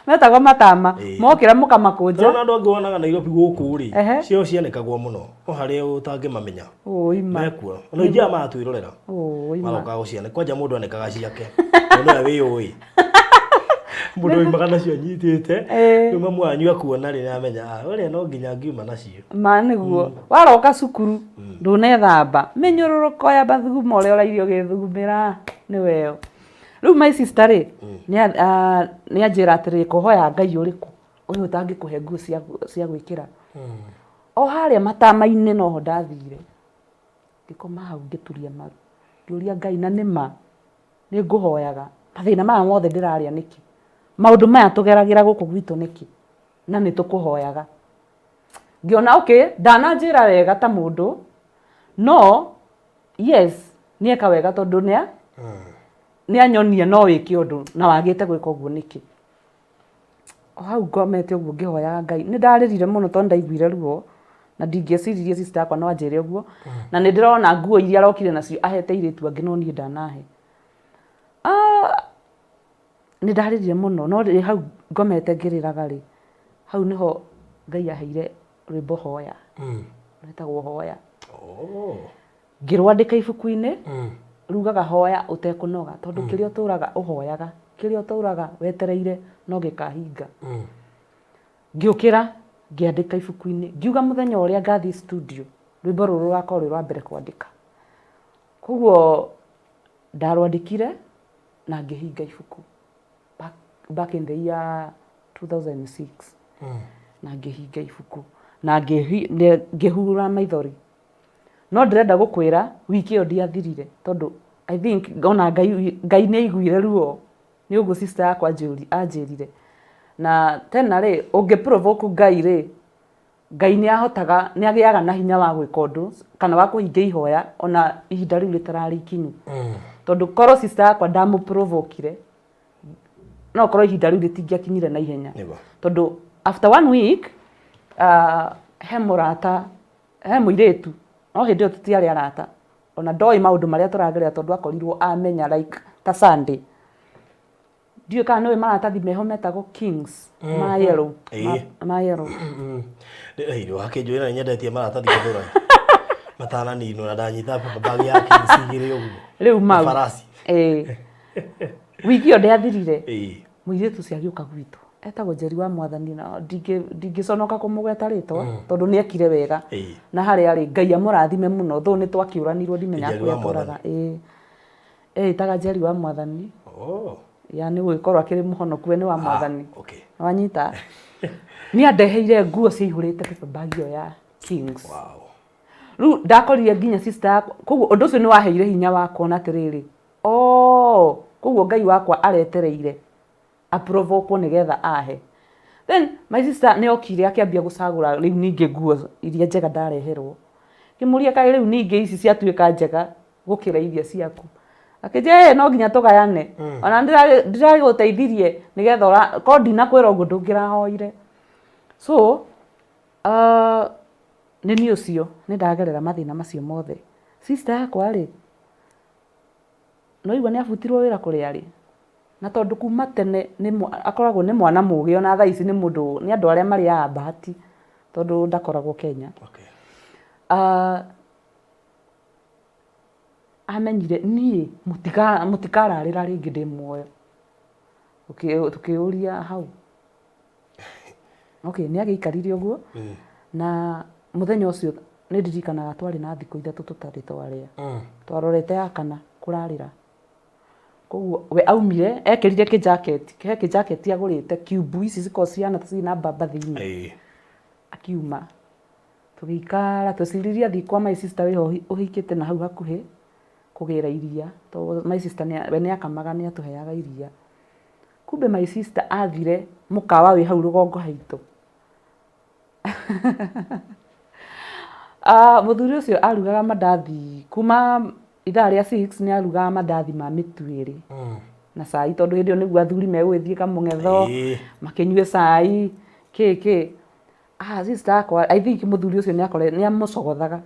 Speaker 1: Metagwo matama.
Speaker 2: Ĩĩ.
Speaker 1: Mokĩra mũkamakũnja.
Speaker 2: Tondũ andũ angĩ wonaga Nairobi gũkũ rĩ,
Speaker 1: Ehe.
Speaker 2: cio cianĩkagwo mũno. No harĩa ũtangĩmamenya.
Speaker 1: Ũi ma.
Speaker 2: Mekuo. Ona ingĩaga magatwĩrorera.
Speaker 1: Ũi ma.
Speaker 2: Marokaga gũcianĩka. Kwanja mũndũ anĩkaga ciake. Tondũ nĩwe wĩyũĩ. Mũndũ oimaga nacio anyitĩte.
Speaker 1: Ĩĩ.
Speaker 2: Rĩu mamu wanyu akuona rĩ nĩamenya ah ũrĩa no nginya ngiuma nacio.
Speaker 1: Ma nĩguo. Waroka cukuru ndũnethamba. Mĩnyũrũrũko ya mathugumo ũrĩa ũrairie ũgĩthugumĩra nĩwe ĩyo. Rĩu my sister rĩ, nĩ anjĩra atĩrĩrĩ kũhoya Ngai ũrĩkũ ũyũ ũtangĩkũhe nguo cia gwĩkĩra. O harĩa matama-inĩ noho ndathire. Ngĩkoma hau ngĩturia maru. Ngĩũria Ngai na nĩma nĩ ngũhoyaga mathĩna maya mothe ndĩrarĩa nĩkĩ? Maũndũ maya tũgeragĩra gũkũ gwitũ nĩkĩ? Na nĩ tũkũhoyaga. Ngĩona okay, ndananjĩra wega ta mũndũ, no yes, nĩeka wega tondũ nĩ anyonia no wĩke ũndũ na wagĩte gwĩka ũguo nĩkĩ. O hau ngomete ũguo ngĩhoyaga Ngai, nĩ ndarĩrire mũno tondũ ndaiguire ruo na ndingĩeciririe sister yakwa no anjĩre ũguo, na nĩ ndĩrona nguo iria arokire nacio ahete airĩtu angĩ no niĩ ndanahe. Ah, nĩ ndarĩrire mũno no rĩ hau ngomete ngĩrĩraga rĩ, hau nĩho Ngai aheire rwĩmbo hoya, rwĩtagwo hoya.
Speaker 2: Oh.
Speaker 1: Ngĩrwandĩka ibuku-inĩ, rugaga hoya ũtekũnoga tondũ kĩrĩa ũtũraga ũhoyaga, kĩrĩa ũtũraga wetereire no gĩkahinga. Ngĩũkĩra ngĩandĩka ibuku-inĩ, ngiuga mũthenya ũrĩa ngathiĩ studio, rwĩmbo rũrũ rũgakorwo rwĩ rwa mbere kwandĩka. Koguo ndarwandĩkire na ngĩhinga ibuku back in the year 2006 na ngĩhinga ibuku na ngĩhura maithori. No ndĩrenda gũkwĩra wiki ĩyo ndiathirire tondũ I think ona Ngai, Ngai nĩ aiguire ruo nĩ ũguo sister yakwa anjĩrire. Na tena rĩ, ũngĩ provoke Ngai rĩ, Ngai nĩ ahotaga, nĩ agĩaga na hinya wa gwĩka ũndũ kana wa kũhingia ihoya ona ihinda rĩu rĩtararĩ ikinyu. Tondũ korwo sister yakwa ndamũ provokire, no korwo ihinda rĩu rĩtingĩakinyire na ihenya.
Speaker 2: Nĩguo.
Speaker 1: Tondũ after one week, he mũrata, he mũirĩtu, no hĩndĩ ĩyo tũtiarĩ arata, ona ndoĩ maũndũ marĩa tũragerera tondũ akorirwo amenya like ta Sunday. Ndiũĩ kana nĩũĩ maratathi meho metagwo Kings, ma yellow, ma yellow.
Speaker 2: Wakĩnjũĩra nĩ nyendetie maratathi gĩthũrai matananinwo na ndanyita paper bag ya Kings igĩrĩ ũguo.
Speaker 1: Rĩu mau.
Speaker 2: Na farasi.
Speaker 1: Ĩĩ. Wiki ĩyo ndĩathirire.
Speaker 2: Ĩĩ.
Speaker 1: Mũirĩtu ũcio agĩũka gwitũ. Etagwo Njeri wa Mwathani na ndingĩconoka kũmũgweta rĩtwa tondũ nĩ ekire wega. Na harĩa arĩ Ngai amũrathime mũno though nĩ twakĩũranirwo ndimenyaga
Speaker 2: Njeri wa
Speaker 1: kũrĩa atũraga.
Speaker 2: Mwathani.
Speaker 1: Ĩĩ. Eĩtaga Njeri wa Mwathani.
Speaker 2: Oh.
Speaker 1: Ya nĩ gũgĩkorwo akĩrĩ mũhonoku we nĩ wa Mwathani.
Speaker 2: Okay.
Speaker 1: Wanyita? Nĩ andeheire nguo ciaihũrĩte paper bag ĩyo ya Kings.
Speaker 2: Wow.
Speaker 1: Rĩu ndakorire nginya sister yakwa, koguo ũndũ ũcio nĩ waheire hinya wa kuona atĩrĩrĩ, oh, koguo Ngai wakwa aretereire aprovokwo nĩgetha ahe. Then my sister nĩ okire akĩambia gũcagũra rĩu ningĩ nguo iria njega ndareherwo. Ngĩmũria kaĩ rĩu ningĩ ici ciatuĩka njega gũkĩra iria ciaku. Akĩnjĩra ĩ no nginya tũgayane. Ona ndĩragũteithirie nĩgetha korwo ndinakwĩra ũguo ndũngĩrahoire. So nĩ niĩ ũcio nĩ ndagerera mathĩna macio mothe. Sister yakwa rĩ, nĩ waigua nĩ abutirwo wĩra kũrĩa arĩ? Na tondũ kuma tene nĩ akoragwo nĩ mwana mũgĩ ona thaa ici nĩ mũndũ, nĩ andũ arĩa marĩaga bahati tondũ ndakoragwo Kenya.
Speaker 2: Okay.
Speaker 1: Amenyire niĩ mũtikararĩra rĩngĩ ndĩ muoyo. Tũkĩũria hau. Okay, nĩ agĩikarire ũguo na mũthenya ũcio nĩ ndirikanaga twarĩ na thikũ ithatũ tũtarĩ twarĩa. Twarorete ya kana kũrarĩra. Koguo we aumire ekĩrire kĩjaketi, he kĩjaketi agũrĩte kiumbu ici cikoragwo cihana ta ciĩ na mbamba thĩinĩ. Akiuma. Tũgĩikara tweciririe athiĩ kwa my sister wĩho ũhikĩte na hau hakuhĩ kũgĩra iria tondũ my sister we nĩ akamaga nĩ atũheaga iria. Kumbe my sister athire mũkawa wĩ hau rũgongo haitũ. Mũthuri ũcio arugaga mandathi kuma ithaa rĩa 6 nĩ arugaga mandathi ma mĩtu ĩrĩ na cai tondũ hĩndĩ ĩyo nĩguo athuri megũgĩthiĩ kamũng'etho makĩnyue cai kĩ kĩ. Sister yakwa I think mũthuri ũcio nĩ amũcogothaga.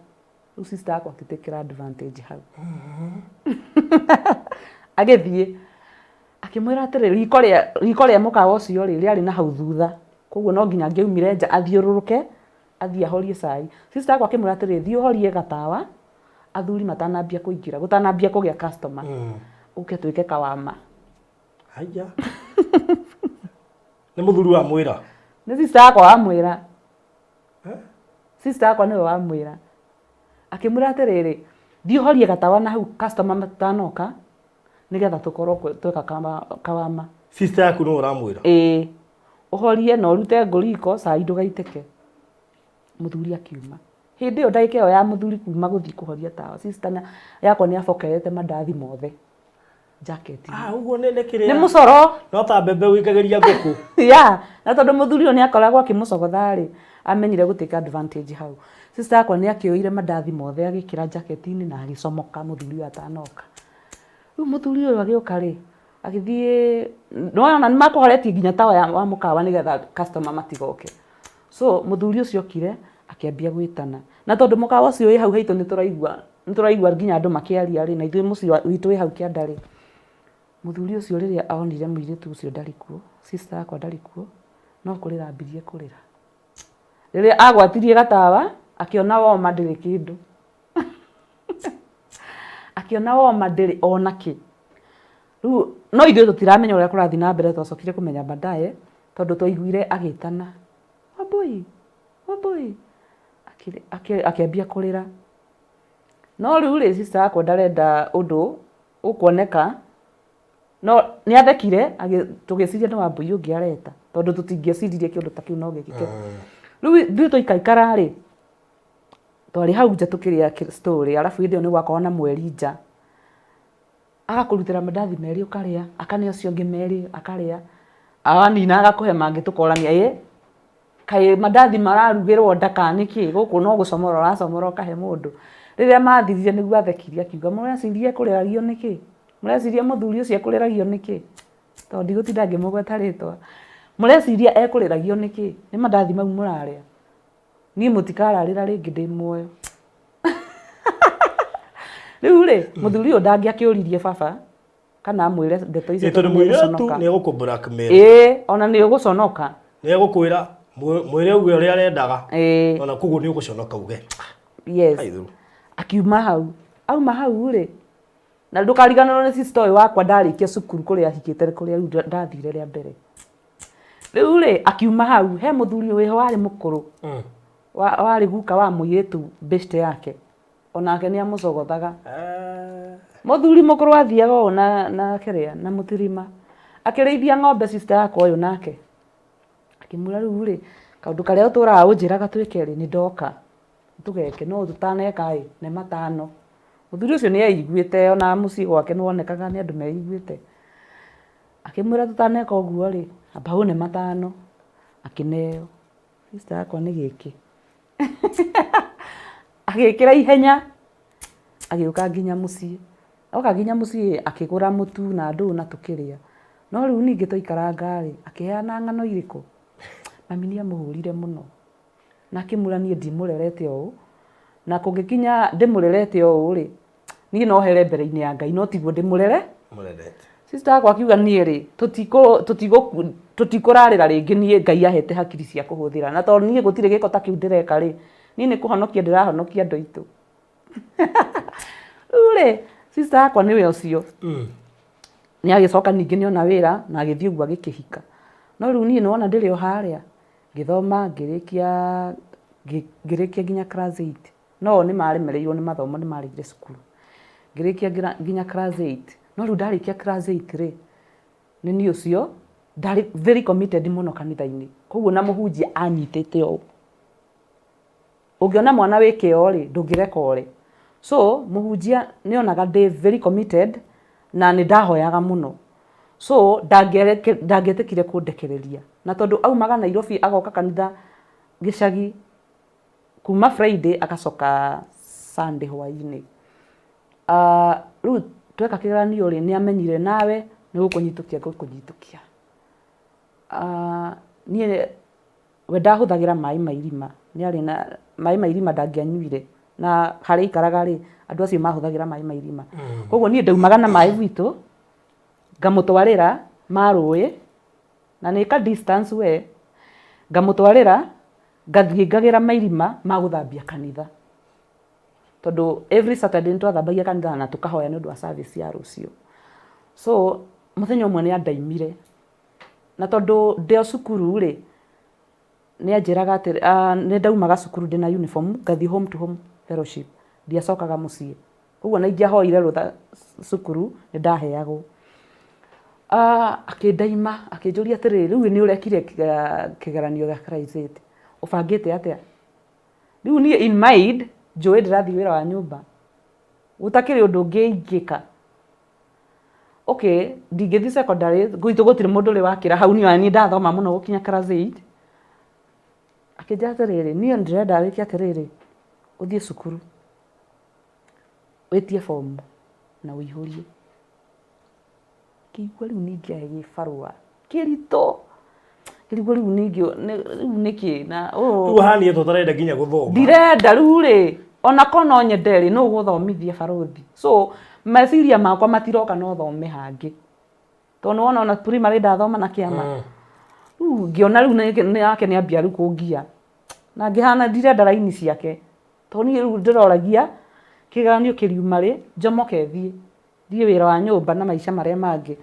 Speaker 1: Rĩu sister yakwa akĩtĩkĩra advantage hau. Agĩthiĩ akĩmwĩra atĩrĩ, riko rĩa riko rĩa mũkawa ũcio rĩ, rĩarĩ na hau thutha. Koguo no nginya angĩaumire nja athiũrũrũke athiĩ ahorie cai. Sister yakwa akĩmwĩra atĩrĩ, thiĩ ũhorie gatawa athuri matanambia kũingĩra, gũtanambia kũgĩa customer, ũke twĩke kawama.
Speaker 2: Haiya. Nĩ mũthuri wamwĩra?
Speaker 1: Nĩ sister yakwa wamwĩra. Sister yakwa nĩwe wamwĩra. Akĩmwĩra atĩrĩrĩ, thiĩ ũhorie gatawa na hau customer matanoka nĩgetha tũkorwo tweka kawama.
Speaker 2: Sister yaku nĩwe ũramwĩra?
Speaker 1: Ĩĩ. Ũhorie na ũrute ngũ riko cai ndũgaitĩke. Mũthuri akiuma. Hĩndĩ ĩyo ndagĩka ĩyo ya mũthuri kuma gũthiĩ kũhoria tawa, sister yakwa nĩ abokerete mandathi mothe jacket-inĩ.
Speaker 2: Ah, ũguo nĩ nĩ kĩrĩa.
Speaker 1: Nĩ mũcoro.
Speaker 2: No ta mbembe ũikagĩria ngũkũ.
Speaker 1: Yeah, na tondũ mũthuri ũyũ nĩ akoragwo akĩmũcogotha rĩ, amenyire gũ take advantage hau. Sister yakwa nĩ akĩoire mandathi mothe agĩkĩra jacket-inĩ na agĩcomoka mũthuri ũyũ atanoka. Rĩu mũthuri ũyũ agĩũka rĩ, agĩthiĩ, nĩ wona nĩ makũhoretie nginya tawa wa mũkawa nĩgetha customer matigoke. So mũthuri ũcio okire akĩambia gwĩtana. Na tondũ mũkawa ũcio wĩ hau haitũ nĩ tũraigua, nĩ tũraigua nginya andũ makĩaria rĩ, na ithuĩ mũciĩ witũ wĩ hau kĩanda rĩ, mũthuri ũcio rĩrĩa onire mũirĩtu ũcio ndarĩ kuo, sister yakwa ndarĩ kuo, no kũrĩra ambirie kũrĩra. Rĩrĩa agwatirie gatawa, akĩona woma ndĩrĩ kĩndũ. Akĩona woma ndĩrĩ ona kĩ. Rĩu no ithuĩ tũtiramenya ũrĩa kũrathiĩ na mbere twacokire kũmenya baadaye tondũ twaiguire agĩtana, Wambũi, Wambũi, akĩambia kũrĩra. No rĩu rĩ, sister yakwa ndarenda ũndũ ũkuoneka, no nĩ athekire tũgĩciria nĩ Wambũi ũngĩ areta tondũ tũtingĩeciririe kĩũndũ ta kĩu no gĩkĩke. Rĩu ithuĩ twaikaikara rĩ, twarĩ hau nja tũkĩrĩa story arabu hĩndĩ ĩyo nĩ gwakoragwo na mweri nja. Agakũrutĩra mandathi merĩ ũkarĩa, akane ũcio ũngĩ merĩ akarĩa, anina agakũhe mangĩ tũkorania ĩ, kaĩ mandathi mararugĩrwo nda kana nĩkĩ, gũkũ no gũcomora ũracomora ũkahe mũndũ. Rĩrĩa mathirire nĩguo athekirie akiuga mũreciria ekũrĩragio nĩkĩ? Mũreciria mũthuri ũcio ekũrĩragio nĩkĩ? Tondũ ndigũtinda ngĩmũgweta rĩtwa. Mũreciria ekũrĩragio nĩkĩ? Nĩ mandathi mau mũrarĩa? Niĩ mũtikararĩra rĩngĩ ndĩ muoyo. Rĩu rĩ, mũthuri ũyũ ndangĩakĩũririe baba kana amwĩre ndeto icio
Speaker 2: Ĩ, tondũ
Speaker 1: tondũ
Speaker 2: mũirĩtu
Speaker 1: nĩegũconoka.
Speaker 2: nĩ egũkũ blackmail.
Speaker 1: Ĩĩ, ona nĩ ũgũconoka.
Speaker 2: Nĩ egũkwĩra mwĩre uge ũrĩa arendaga.
Speaker 1: Ĩĩ.
Speaker 2: Ona koguo nĩ ũgũconoka uge.
Speaker 1: Yes.
Speaker 2: Aithuru.
Speaker 1: Akiuma hau. Auma hau rĩ, na ndũkariganĩrwo nĩ sister ũyũ wakwa ndarĩkia cukuru kũrĩa ahikĩte kũrĩa rĩu ndathire rĩa mbere. Rĩu rĩ, akiuma hau, he mũthuri wĩho warĩ mũkũrũ, warĩ guka wa mũirĩtu beshte yake, onake nĩ amũcogothaga. Mũthuri mũkũrũ athiaga ũũ na kĩrĩa, na mũtirima, akĩrĩithia ng'ombe sister yakwa ũyũ nake. Akĩmwĩra rĩu rĩ, kaũndũ karĩa ũtũraga ũnjĩraga twĩke rĩ, nĩ ndoka tũgeke, no tũtaneka ĩ, nĩ matano. Mũthuri ũcio nĩ eiguĩte ona mũciĩ gwake nĩ wonekaga nĩ andũ meiguĩte. Akĩmwĩra tũtaneka ũguo rĩ, amba ũne matano. Akĩneo. Sister yakwa nĩ gĩkĩ. Agĩkĩra ihenya, agĩũka nginya mũciĩ. Oka nginya mũciĩ akĩgũra mũtu na ndũũ na tũkĩrĩa. No rĩu ningĩ twaikaranga rĩ, akĩheana ng'ano irĩkũ? Mami nĩ amũhũrire mũno. Na akĩmwĩra niĩ ndimũrerete ũũ, na kũngĩkinya ndĩmũrerete ũũ rĩ, niĩ no here mbere-inĩ ya Ngai no tiguo ndĩmũrere.
Speaker 2: Mũrerete.
Speaker 1: Sister yakwa akiuga niĩ rĩ, tũtikũrarĩra rĩngĩ niĩ Ngai ahete hakiri cia kũhũthĩra. Na tondũ niĩ gũtirĩ gĩko ta kĩu ndĩreka rĩ, niĩ nĩ kũhonokia ndĩrahonokia andũ aitũ. Rĩu rĩ, sister yakwa nĩwe ũcio. Nĩ agĩcoka ningĩ nĩ ona wĩra na agĩthiĩ ũguo agĩkĩhika. No rĩu niĩ nĩwona ndĩrĩ o harĩa, ngĩthoma ngĩrĩkia, ngĩrĩkia nginya class eight. No o nĩ maremereirwo nĩ mathomo nĩ maregire cukuru. Ngĩrĩkia nginya class eight. No rĩu ndarĩkia class eight rĩ, nĩ niĩ ũcio ndarĩ very committed mũno kanitha-inĩ. Koguo na mũhunjia anyitĩte ũũ. Ũngĩona mwana wĩ kĩo rĩ, ndũngĩreka ore. So mũhunjia nĩ onaga ndĩ very committed na nĩ ndahoyaga mũno. So ndangĩetĩkire kũndekereria. Na tondũ aumaga Nairobi agoka kanitha gĩcagi kuma Friday agacoka Sunday hwainĩ. Rĩu tweka kĩgeranio rĩ, nĩ amenyire nawe nĩ gũkũnyitũkia ngũkũnyitũkia. Niĩ we ndahũthagĩra maĩ ma irima, nĩ arĩ na maĩ ma irima ndangĩanyuire, na harĩa aikaraga rĩ, andũ acio mahũthagĩra maĩ ma irima. Koguo niĩ ndaumaga na maĩ gwitũ, ngamũtwarĩra ma rũĩ, na nĩ ka distance we, ngamũtwarĩra, ngathiĩ ngagĩra mairima ma gũthambia kanitha. Tondũ every Saturday nĩ twathambagia kanitha na tũkahoya nĩ ũndũ wa service ya rũciũ. So mũthenya ũmwe nĩ andaimire, na tondũ ndĩ o cukuru rĩ, nĩ anjĩraga atĩ, nĩ ndaumaga cukuru ndĩna uniform ngathiĩ home to home fellowship, ndiacokaga mũciĩ. Koguo ona ingĩahoire rũtha cukuru nĩ ndaheagwo. Akĩndaima akĩnjũria atĩrĩrĩ, rĩu nĩ ũrekire kĩgeranio gĩa class eight, ũbangĩte atĩa? Rĩu niĩ in mind njũĩ ndĩrathiĩ wĩra wa nyũmba, gũtakĩrĩ ũndũ ũngĩ ingĩka. Okay, ndingĩthiĩ secondary, gwitũ gũtirĩ mũndũ ũrĩ wakĩra hau niĩ ona niĩ ndathoma mũno gũkinya class eight. Akĩnjĩra atĩrĩrĩ, niĩ ndĩrenda wĩke atĩrĩrĩ, ũthiĩ cukuru, wĩtie bomu na ũihũrie. Ngĩigua rĩu ningĩ arĩ gĩbarũa kĩritũ, ngĩrigwo rĩu ningĩ rĩu nĩkĩ na ũũ.
Speaker 2: Rĩu ũhaniĩ ta ũtarenda nginya gũthoma.
Speaker 1: Ndirenda rĩu rĩ, ona korwo no nyende rĩ, nũ ũgũthomithia barũthi? So meciria makwa matiroka no thome hangĩ. Tondũ nĩ wona ona primary ndathoma na kĩama. Rĩu ngĩona rĩu nake nĩ ambia rĩu kũngia. Na ngĩhana ndirenda raini ciake. Tondũ niĩ rĩu ndĩroragia kĩgeranio kĩriuma rĩ, njomoke thiĩ. Thiĩ wĩra wa nyũmba na maica marĩa mangĩ.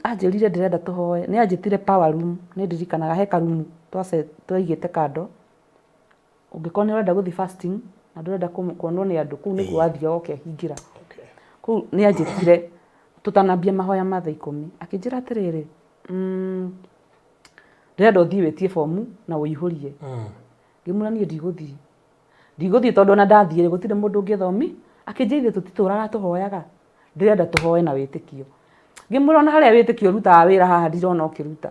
Speaker 1: Anjĩrire ndĩrenda tũhoe, nĩ anjĩtire power room, nĩ ndirikanaga he karumu twaigĩte kando, ũngĩkorwo nĩ ũrenda gũthiĩ fasting na ndũrenda kuonwo nĩ andũ, kũu nĩkuo wathiaga ũkehingĩra. Kũu nĩ anjĩtire tũtanambia mahoya ma thaa ikũmi, akĩnjĩra atĩrĩrĩ, ndĩrenda ũthiĩ wĩtie bomu na ũihũrie. Ngĩmwĩra niĩ ndigũthiĩ. Ndigũthiĩ tondũ ona ndathiĩ rĩ, gũtirĩ mũndũ ũngĩthomi. Akĩnjĩra ithuĩ tũtitũraga tũhoyaga. Ndĩrenda tũhoe na wĩtĩkio. Ngĩmwĩra ona harĩa wĩtĩkio ũrutaga wĩra haha ndirona ũkĩruta.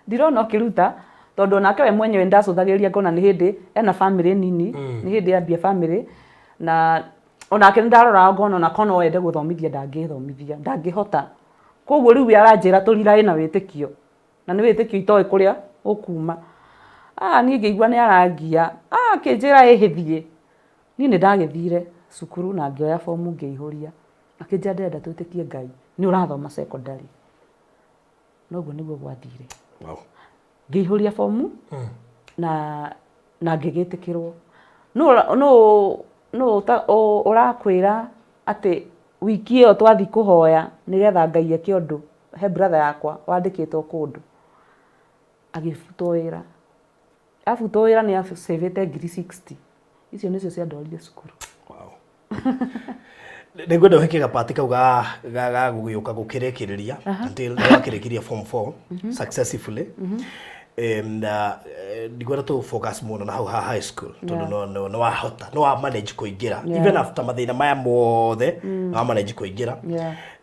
Speaker 1: Ndirona ũkĩruta tondũ onake we mwenyewe ndacũthagĩrĩria ngona nĩ hĩndĩ ena family nini, nĩ hĩndĩ ambia family na onake nĩ ndaroraga ngona ona korwo no ende gũthomithia ndangĩthomithia, ndangĩhota. Koguo rĩu we aranjĩra tũriraĩ na wĩtĩkio na nĩ wĩtĩkio itoĩ kũrĩa ũkuma. Ah niĩ ngĩigua nĩ arangia, ah akĩnjĩra ĩhĩ thiĩ. Niĩ nĩ ndagĩthire cukuru na ngĩoya bomu ngĩihũria. Akĩnjĩra ndĩrenda twĩtĩkie Ngai, nĩ ũrathoma secondary. Noguo nĩguo gwathire.
Speaker 2: Wow.
Speaker 1: Ngĩihũria bomu na ngĩgĩtĩkĩrwo. Nũ nũ nũ ũrakwĩra atĩ wiki ĩyo twathiĩ kũhoya nĩgetha Ngai eke ũndũ, he brother yakwa wandĩkĩtwo kũndũ, agĩbutwo wĩra. Abutwo wĩra nĩ acĩvĩte ngiri 60. Icio nĩcio ciandwarire cukuru.
Speaker 2: Wow. Nĩngwenda ũhe gapati kau ga gũgĩũka gũkĩrĩkĩrĩria until wakĩrĩkirie form 4 successfully. And ndikwenda tũ focus mũno na hau ha high school tondũ no wahota no wa manage kũingĩra even after mathĩna maya mothe, no wa manage kũingĩra.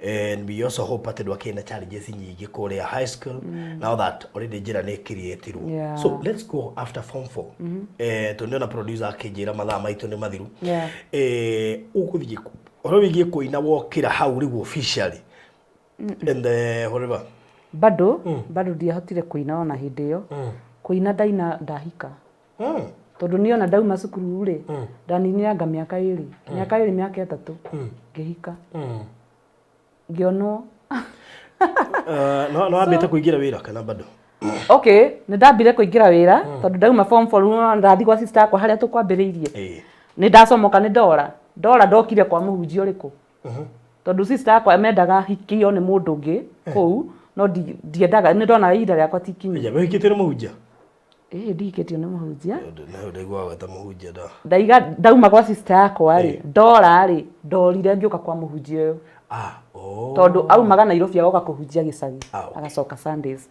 Speaker 2: And we also hope atĩ ndwakĩrĩ na challenges nyingĩ kũrĩa high school now that already njĩra nĩ ĩkiriĩtirwo. So let's go after form 4, tondũ ndĩona producer akĩnjĩra mathaa maitũ nĩ mathiru. Ũgũthiĩ kũ? Ũhoro wĩgiĩ kũina wokĩra hau rĩu officially and whatever.
Speaker 1: Bado ndiahotire kũina ona hĩndĩ ĩyo. Kũina ndaina ndahika. Tondũ niĩ ona ndauma cukuru rĩ, ndaninire mĩaka 2, mĩaka 2, mĩaka 3, ngĩhika, ngĩonwo.
Speaker 2: No wambĩte kũingĩra wĩra kana bado?
Speaker 1: Okay, nĩ ndambire kũingĩra wĩra tondũ ndauma form four rĩu ndathiĩ gwa sister yakwa harĩa tũkwambĩrĩirie. Nĩ ndacomoka, nĩ ndora ndokire kwa mũhunjia ũrĩkũ, tondũ sister yakwa mendaga hikio nĩ mũndũ ũngĩ kũu, no ndiendaga, nĩ ndonaga ihinda rĩakwa ti ikinyu.
Speaker 2: Aya, wĩhikĩtio nĩ mũhunjia?
Speaker 1: Ĩĩ, ndihikĩtio nĩ mũhunjia.
Speaker 2: Na ndaigua weta mũhunjia nda.
Speaker 1: Ndaiga ndauma gwa sister yakwa rĩ, ndora rĩ, ndorire ngĩũka kwa mũhunjia ũyũ.
Speaker 2: Ah, oh.
Speaker 1: Tondũ aumaga Nairobi agoka kũhunjia gĩcagi.
Speaker 2: Ah, okay.
Speaker 1: Agacoka Sundays.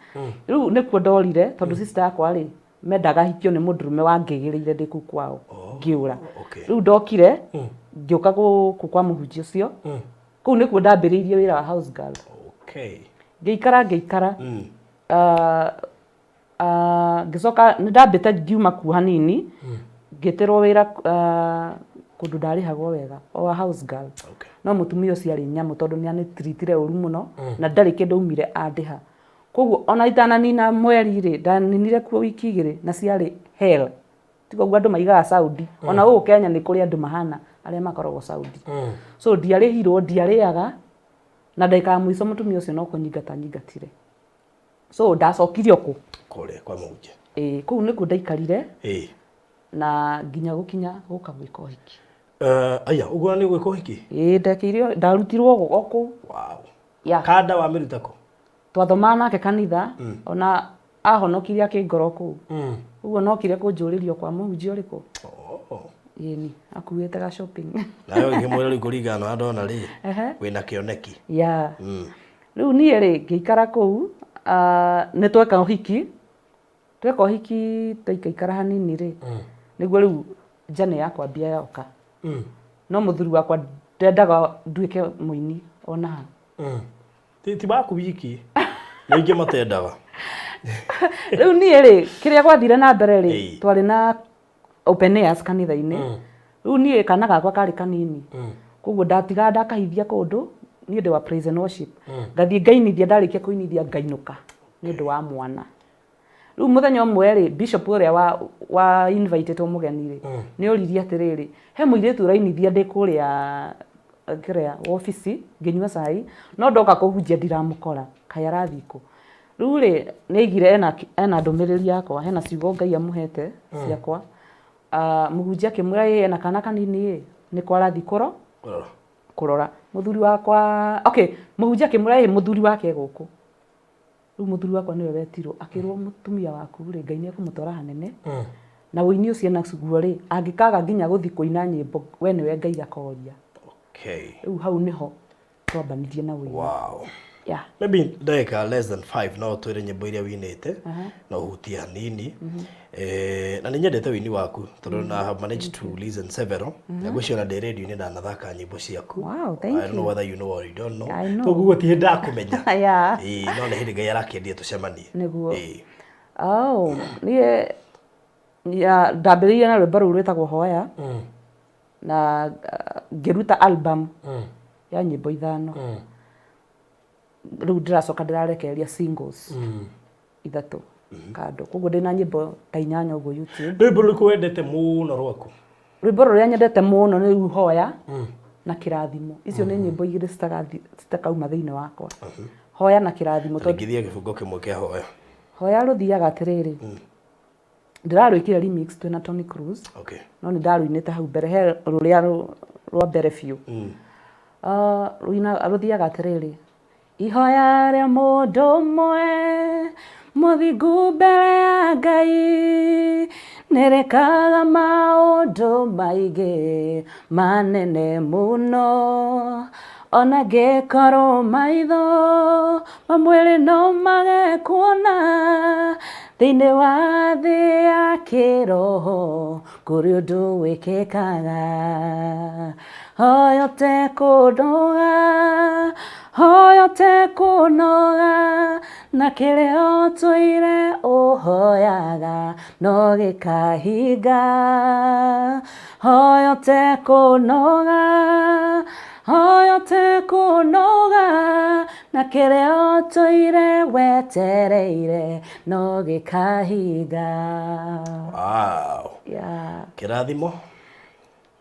Speaker 1: Rĩu nĩkuo ndorire tondũ sister yakwa rĩ, mendaga hikio nĩ mũndũrũme wangĩgĩrĩire ndĩ kũu kwao. Ngĩũra. Rĩu ndokire ngĩũka gũkũ kwa mũhunjia ũcio. Kũu nĩkuo ndambĩrĩirie wĩra wa house girl. Ngĩikara ngĩikara. Ngĩcoka nĩ ndambĩte ngiuma kuo hanini, ngĩtĩrwo wĩra kũndũ ndarĩhagwo wega o a house girl. No mũtumia ũcio arĩ nyamũ tondũ nĩ anĩtiritire ũru mũno na ndarĩ kĩndũ aumire andĩha. Koguo ona itananina mweri rĩ, ndaninire kuo wiki 2 na ciarĩ hell. Tiga ũguo andũ maigaga Saudi. Ona gũkũ Kenya nĩ kũrĩ andũ mahana arĩa makoragwo Saudi. So ndiarĩhirwo, ndiarĩaga, na ndagĩka ya mũico mũtumia ũcio no kũnyingata anyingatire. So ndacokire o kũ?
Speaker 2: Kũrĩa kwa mũhunjia.
Speaker 1: Ĩĩ, kũu nĩkuo ndaikarire na nginya gũkinya gũka gwĩka ũhiki.
Speaker 2: Aya, ũguo nĩ gwĩka ũhiki?
Speaker 1: Ĩĩ, ndekĩire, ndarutirwo o kũu.
Speaker 2: Wow. Kanda wamĩruta kũ?
Speaker 1: Twathomaga nake kanitha, ona ahonokirie akĩngora kũu. Ũguo nokire kũnjũrĩrio kwa mũhunjia ũrĩkũ. Ĩni, akuĩte ga shopping.
Speaker 2: Nawe ũgĩkĩmwĩra rĩu kũringana na ndona rĩ, wĩna kĩoneki.
Speaker 1: Yeah. Rĩu niĩ rĩ, ngĩikara kũu, nĩ tweka ũhiki, tweka ũhiki twaikaikara hanini rĩ, nĩguo rĩu journey yakwa mbia yoka. No mũthuri wakwa ndendaga nduĩke mũini ona ha.
Speaker 2: Ti waku wiki, nĩ aingĩ matendaga.
Speaker 1: Rĩu niĩ rĩ, kĩrĩa gwathire na mbere rĩ, twarĩ na open airs kanitha-inĩ. Rĩu niĩ kana gakwa karĩ kanini. Koguo ndatigaga ndakahithia kũndũ, niĩ ndĩ wa praise and worship. Ngathiĩ ngainithia, ndarĩkia kũinithia ngainũka nĩ ũndũ wa mwana. Rĩu mũthenya ũmwe rĩ, bishop ũrĩa wa invitĩtwo mũgeni rĩ, nĩ oririe atĩrĩrĩ, he mũirĩtu ũrainithia ndĩ kũrĩa kĩrĩa wabici ngĩnyua cai, no ndoka kũhunjia ndiramũkora, kaĩ arathiĩ kũ? Rĩu rĩ, nĩ aigire ena ndũmĩrĩri yakwa, hena ciugo Ngai amũhete ciakwa. Mũhunjia akĩmwĩra ĩ ena kana kanini ĩ, nĩko arathiĩ kũrora. Kũrora. Mũthuri wakwa, okay, mũhunjia akĩmwĩra ĩ mũthuri wake e gũkũ. Rĩu mũthuri wakwa nĩwe wetirwo, akĩrwo mũtumia waku rĩ, Ngai nĩ ekũmũtwara hanene. Na ũini ũcio enaguo rĩ, angĩkaga nginya gũthiĩ kũina nyĩmbo, we nĩwe Ngai akoria. Rĩu hau nĩho twambanirie na ũini.
Speaker 2: Wow.
Speaker 1: Yeah.
Speaker 2: Maybe ndagĩka less than 5 no twĩre nyĩmbo iria winĩte na ũhutie hanini. Na nĩ nyendete wĩini waku tondũ na have managed to listen several na ngwĩciria ona ndĩ radio-inĩ ndanathaka nyĩmbo ciaku.
Speaker 1: Wow, thank
Speaker 2: I don't know
Speaker 1: you.
Speaker 2: whether you know or you don't know.
Speaker 1: I know.
Speaker 2: Koguo ti hĩndĩ ndakũmenya.
Speaker 1: Yeah.
Speaker 2: Ĩĩ, no nĩ hĩndĩ Ngai arakĩendie tũcemanie.
Speaker 1: Nĩguo.
Speaker 2: Ĩĩ.
Speaker 1: Oh, niĩ ya ndambĩrĩirie na rwĩmbo rũu rwĩtagwo Hoya na ngĩruta album ya nyĩmbo 5. Rĩu ndĩracoka ndĩrarekereria singles 3 kando, koguo ndĩna nyĩmbo ta 8 ũguo YouTube.
Speaker 2: Rwĩmbo rũrĩkũ wendete mũno rwaku?
Speaker 1: Rwĩmbo rũrĩa nyendete mũno nĩ rũu Hoya na Kĩrathimo. Icio nĩ nyĩmbo 2 citakauma thĩinĩ wakwa. Hoya na Kĩrathimo. Tondũ
Speaker 2: Ringithia gĩbungo kĩmwe kĩa Hoya.
Speaker 1: Hoya rũthiaga atĩrĩrĩ, ndĩrarwĩkire remix twĩna Tony Cruz.
Speaker 2: Okay.
Speaker 1: No nĩ ndarũinĩte hau mbere, he rũrĩa rwa mbere biũ. Rũthiaga atĩrĩrĩ, ihoya rĩa mũndũ ũmwe mũthingu mbere ya Ngai nĩrĩkaga maũndũ maingĩ manene mũno, ona ngĩkorwo maitho ma mwĩrĩ no mage kuona, thĩinĩ wa thĩ ya kĩroho kũrĩ ũndũ wĩkĩkaga. Hoya ũtekũnoga, hoya ũtekũnoga, na kĩrĩa ũtũire ũhoyaga no gĩkahinga. Hoya ũtekũnoga, hoya ũtekũnoga, na kĩrĩa ũtũire wetereire no gĩkahinga.
Speaker 2: Wow.
Speaker 1: Yeah.
Speaker 2: Kĩrathimo.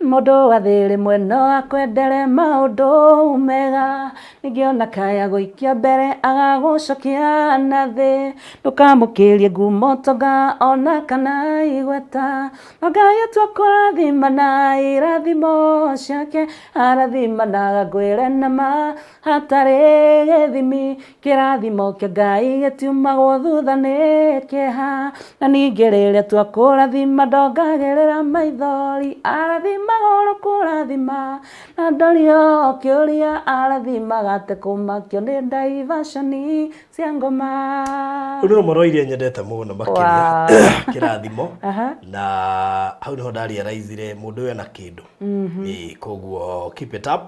Speaker 1: Mũndũ wa thĩ rĩmwe no akwendere maũndũ mega, ningĩ ona kaya gũikia mbere agagũcokia na thĩ, ndũkamũkĩrie ngumo tonga ona kana igweta, no Ngai atua kũrathima na irathimo ciake, arathimanaga ngwĩre na ma hatarĩ gĩthimi, kĩrathimo kĩa Ngai gĩtiumagwo thutha nĩ kĩeha, na ningĩ rĩrĩa tua kũrathima ndongagĩrĩra maithori, arathimaga oro kũrathima na ndorio kĩũria, arathimaga atĩ kũmakio nĩ diversion cia ngoma.
Speaker 2: Rũu nĩ rũmwe rwa iria nyendete mũno makĩria.
Speaker 1: Wow.
Speaker 2: Kĩrathimo.
Speaker 1: Aha.
Speaker 2: Na hau nĩho ndarealizire mũndũ ũyũ ena kĩndũ. Ĩĩ, koguo keep it up.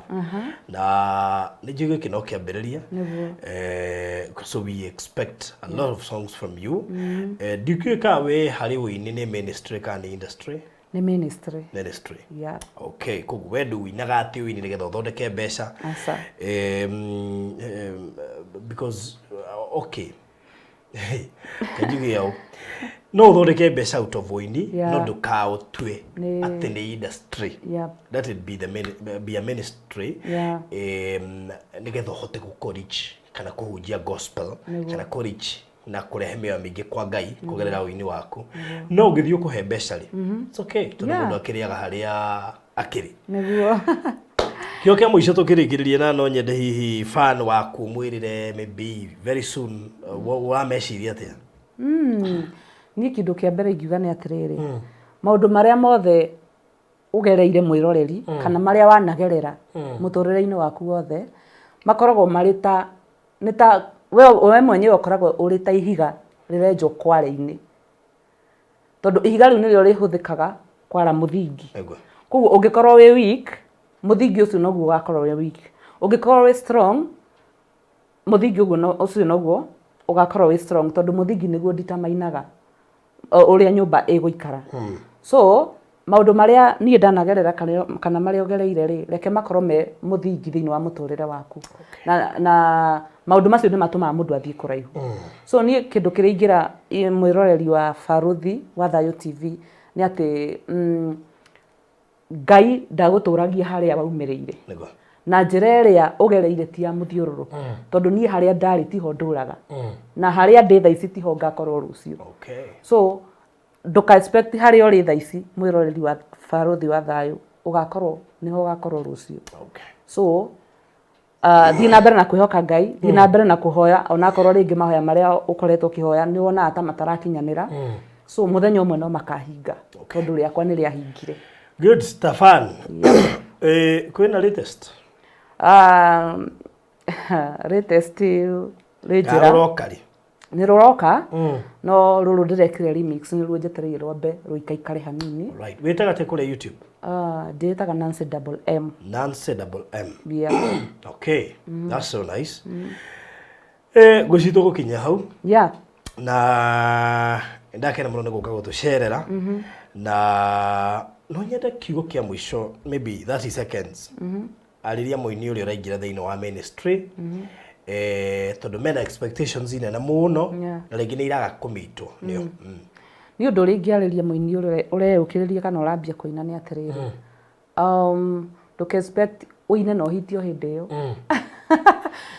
Speaker 2: Na nĩ njũĩ gĩkĩ no kĩambĩrĩria.
Speaker 1: Nĩguo.
Speaker 2: So we expect a lot of songs from you. Ndikĩũĩ kana wĩ harĩ ũini nĩ ministry kana nĩ industry?
Speaker 1: Nĩ ministry.
Speaker 2: Ministry.
Speaker 1: Yeah.
Speaker 2: Okay, koguo we ndũinaga atĩ ũini nĩgetha ũthondeke mbeca.
Speaker 1: Aca.
Speaker 2: Because okay. Kanjuge ũũ. No ũthondeke mbeca out of ũini, no ndũkaũtue atĩ nĩ industry.
Speaker 1: Yeah.
Speaker 2: Let it be the be a ministry.
Speaker 1: Yeah.
Speaker 2: Nĩgetha ũhote gũkũ reach kana kũhunjia gospel kana kũ reach na kũrehe mĩoyo mĩingĩ kwa Ngai kũgerera ũini waku. No ũngĩthiĩ ũkũhe mbeca rĩ, it's okay, tondũ mũndũ akĩrĩaga harĩa akĩrĩ.
Speaker 1: Nĩguo.
Speaker 2: Kĩo kĩa mũico tũkĩrĩkĩrĩria, na no nyende hihi fan waku mwĩrĩre maybe very soon, ũrameciria atĩa?
Speaker 1: Niĩ kĩndũ kĩa mbere ingiuga nĩ atĩrĩrĩ, maũndũ marĩa mothe ũgereire mwĩroreri kana marĩa wanagerera mũtũrĩre-inĩ waku wothe makoragwo marĩ ta nĩ ta we mwenyewe ũkoragwo ũrĩ ta ihiga rĩrenjwo kware-inĩ, tondũ ihiga rĩu nĩrĩo rĩhũthĩkaga kwara mũthingi.
Speaker 2: Nĩguo.
Speaker 1: Koguo ũngĩkorwo wĩ weak, mũthingi ũcio noguo ũgakorwo wĩ weak. Ũngĩkorwo wĩ strong, mũthingi ũguo no, ũcio noguo ũgakorwo wĩ strong, tondũ mũthingi nĩguo determinaga ũrĩa nyũmba ĩgũikara. So maũndũ marĩa niĩ ndanagerera kana marĩa ũgereire rĩ, reke makorwo me mũthingi thĩinĩ wa mũtũrĩre waku. Na maũndũ macio nĩ matũmaga mũndũ athiĩ kũraihu. So niĩ kĩndũ kĩrĩa ingĩra mwĩroreri wa Barũthi wa Thayũ TV nĩ atĩ Ngai ndagũtũragia harĩa waumĩrĩire.
Speaker 2: Nĩguo.
Speaker 1: Na njĩra ĩrĩa ũgereire ti ya mũthiũrũrũko. Tondũ niĩ harĩa ndarĩ tiho ndũraga. Na harĩa ndĩ thaa ici tiho ngakorwo rũciũ.
Speaker 2: Okay.
Speaker 1: So ndũka expect harĩa ũrĩ thaa ici mwĩroreri wa Barũthi wa Thayũ ũgakorwo nĩho ũgakorwo rũciũ.
Speaker 2: Okay.
Speaker 1: So thiĩ na mbere na kwĩhoka Ngai, thiĩ na mbere na kũhoya, onakorwo rĩngĩ mahoya marĩa ũkoretwo ũkĩhoya nĩ wonaga ta matarakinyanĩra. So mũthenya ũmwe no makahinga, tondũ rĩakwa nĩ rĩahingire.
Speaker 2: Good, Stefan. Kwĩna latest?
Speaker 1: Latest rĩ njĩra.
Speaker 2: Rũroka rĩ?
Speaker 1: Nĩ rũroka, no rũrũ ndĩrekire remix nĩruo njetereire rwambe rũikaikare hanini.
Speaker 2: Right. Wĩtaga atĩa kũrĩa YouTube?
Speaker 1: Ah, ndĩĩtaga Nancy Double M.
Speaker 2: Nancy Double M.
Speaker 1: Yeah.
Speaker 2: Okay. That's so nice. Eh, ngwĩciria tũgũkinya hau. Na ndakena mũno nĩ gũka gũtũcerera, na no nyende kiugo kĩa mũico, maybe 30 seconds, arĩria mũini ũrĩa ũraingĩra thĩinĩ wa ministry, tondũ mena expectations nene mũno, na rĩngĩ nĩ iraga kũmitwo nĩo.
Speaker 1: Nĩ ũndũ ũrĩa ingĩarĩria mũini ũrĩa ũreyũkĩrĩria kana ũrambia kũina nĩ atĩrĩrĩ, ndũka expect ũine na ũhitio hĩndĩ ĩyo,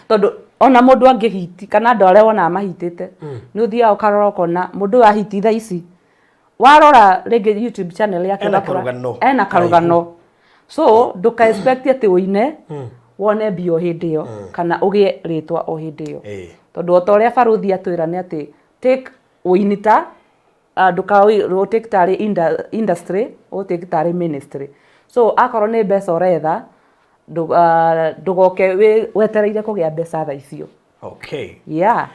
Speaker 1: tondũ ona mũndũ angĩhiti kana andũ arĩa wonaga mahitĩte, nĩ ũthiaga ũkarora ũkona mũndũ ũyũ ahiti thaa ici, warora rĩngĩ YouTube channel yake,
Speaker 2: Ena
Speaker 1: ũgakora
Speaker 2: karũgano.
Speaker 1: Ena karũgano. So ndũka expect atĩ ũine wone mbia o hĩndĩ ĩyo kana ũgĩe rĩtwa o hĩndĩ ĩyo, tondũ o ta ũrĩa barũthi atwĩra nĩ atĩ take ũini ta ndũka ũtake tarĩ industry, ũtake tarĩ ministry. So akorwo nĩ mbeca ũretha, ndũgoke wetereire kũgĩa mbeca thaa icio. Yeah.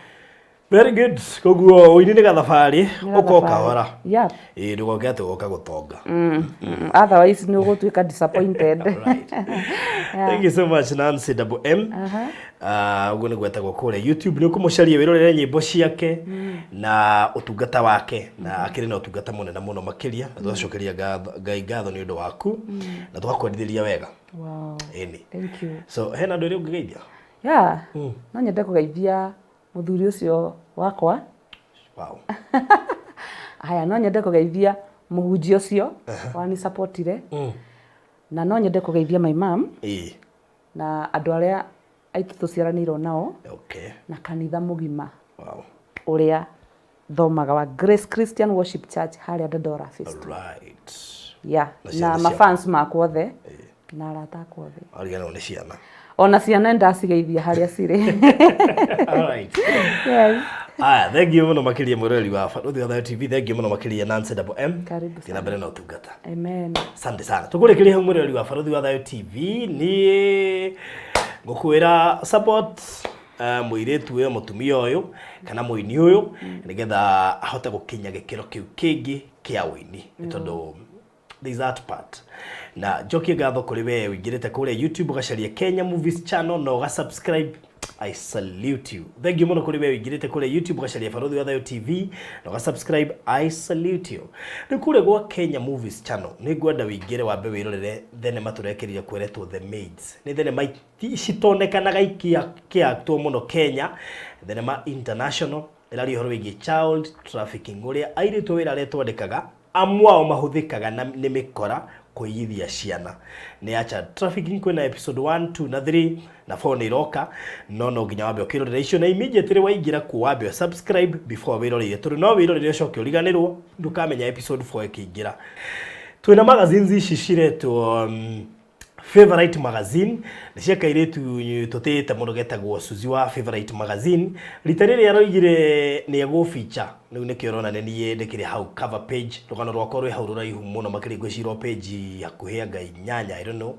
Speaker 2: Very good. Koguo ũini nĩ gathabarĩ.
Speaker 1: Nĩ
Speaker 2: ũka
Speaker 1: gathabarĩ.
Speaker 2: Ũkahora. Ĩĩ, ndũgoke atĩ ũgoka gũtonga.
Speaker 1: Otherwise nĩ ũgũtuĩka disappointed.
Speaker 2: Right. Thank you so much, Nancy Double M. Ũguo nĩ gwetagwo kũrĩa YouTube, nĩ ũkũmũcaria wĩrorere nyĩmbo ciake na ũtungata wake, na akĩrĩ na ũtungata mũnene mũno makĩria, na tũgacokeria Ngai ngatho nĩ ũndũ waku na tũgakwendithĩria wega. Ĩni.
Speaker 1: Thank you.
Speaker 2: So hena andũ ĩrĩa ũngĩgeithia?
Speaker 1: Yeah, no nyende kũgeithia mũthuri ũcio wakwa. Haya, no nyende kũgeithia mũhunjia ũcio wanisapotire, na no nyende kũgeithia my mom na andũ arĩa aitũ tũciaranĩirwo nao, na kanitha mũgima ũrĩa thomaga wa Grace Christian Worship Church harĩa Dandora Phase Two. Yeah.
Speaker 2: Na
Speaker 1: Na
Speaker 2: ciana ciaku.
Speaker 1: Mafans makwa othe na arata akwa othe.
Speaker 2: Ariganĩrwo nĩ ciana.
Speaker 1: Ona ciana nĩndacigeithia harĩa cirĩ.
Speaker 2: Alright.
Speaker 1: Yes.
Speaker 2: Aya, thank you mũno makĩria mwĩroreri wa Barũthi wa Thayũ TV, thank you mũno makĩria Nancy Double M.
Speaker 1: Karibu
Speaker 2: Thiĩ na
Speaker 1: sana.
Speaker 2: mbere na ũtungata.
Speaker 1: Amen.
Speaker 2: Asante sana. Tũkũrĩkĩria hau, mwĩroreri wa Barũthi wa Thayũ TV, niĩ ngũkwĩra support mũirĩtu ũyũ, mũtumia ũyũ kana mũini ũyũ, nĩgetha ahote gũkinya gĩkĩro kĩu kĩngĩ kĩa ũini, nĩ tondũ there is that part. Na njokie ngatho kũrĩ we ũingĩrĩte kũrĩa YouTube ũgacaria Kenya Movies Channel na ũga subscribe. I salute you. Thank you mũno kũrĩ we ũingĩrĩte kũrĩa YouTube ũgacaria Barũthi wa Thayũ TV na ũga subscribe. I salute you. Rĩu kũrĩa gwa Kenya Movies Channel nĩ ngwenda ũingĩre wambe wĩrorere thenema tũrekĩrire kweretwo The Maids. Nĩ thenema citonekanaga ikĩaktwo mũno Kenya, thenema international ĩraria ũhoro wĩgiĩ child trafficking, ũrĩa airĩtu a wĩra arĩa twandĩkaga amwe ao mahũthĩkaga na nĩ mĩkora kũiyithia ciana. Nĩ ya child trafficking. Kwĩna episode 1, 2 na 3, na 4 nĩ iroka, no nginya wambe ũkĩrorera icio, na immediately waingĩra kuo wambe ũ subscribe before wĩroreire, tondũ no wĩrorere ũcoke ũriganĩrwo, ndũkamenya episode 4 ĩkĩingĩra. Twĩna magazines ici ciretwo Favorite Magazine, nĩ cia kairĩtu tũtĩĩte mũno getagwo Suzy wa Favorite Magazine. Rita rĩrĩ aroigire nĩ egũficha, rĩu nĩkĩo ũrona nĩ niĩ ndĩkĩrĩ hau cover page, rũgano rwakwa rwĩ hau rũraihu mũno makĩria, ngwĩciria page hakuhĩ anga 8, I don't know.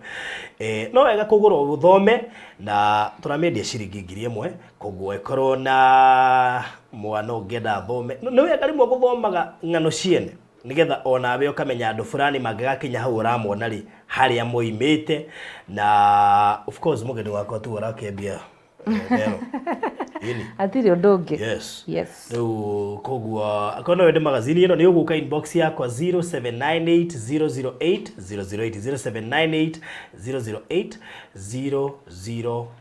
Speaker 2: No wega kũgũra ũthome, na tũramĩendia ciringi 1000, koguo ĩkorwo na mwana ũngĩenda athome, nĩ wega rĩmwe gũthomaga ng'ano ciene, nigetha onawe ũkamenya andũ fulani mangĩgakinya hau ũramona rĩ, harĩa moimĩte. Na of course mũgeni wakwa tu arakĩambia nero ĩni.
Speaker 1: Hatirĩ ũndũ ũngĩ.
Speaker 2: Yes.
Speaker 1: Yes.
Speaker 2: Rĩu koguo akorwo no wende magazini ĩno, nĩ ũgũka inbox yakwa 0798 008 008, 0798 008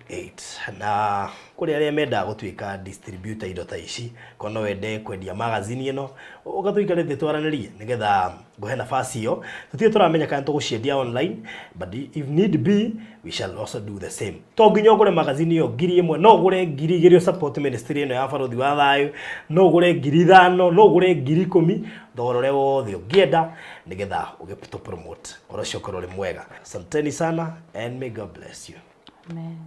Speaker 2: 008. Na kũrĩ arĩa mendaga gũtuĩka distributor indo ta ici, korwo no wende kwendia magazini ĩno, ũgatũikare thĩ twaranĩrie nĩgetha ngũhe nafasi ĩyo. Tũtirĩ tũramenya kana tũgũciendia online, but if need be we shall also do the same. To nginya ũgũre magazini ĩyo 1000, no ũgũre 2000 support ministry ĩno ya Barũthi wa Thayũ, no ũgũre 5000, no ũgũre 10,000, thogora ũrĩa wothe ũngĩenda, nĩgetha ũgĩtũ promote ũhoro ũcio ũkorwo ũrĩ mwega. Asanteni sana and may God bless you.
Speaker 1: Amen.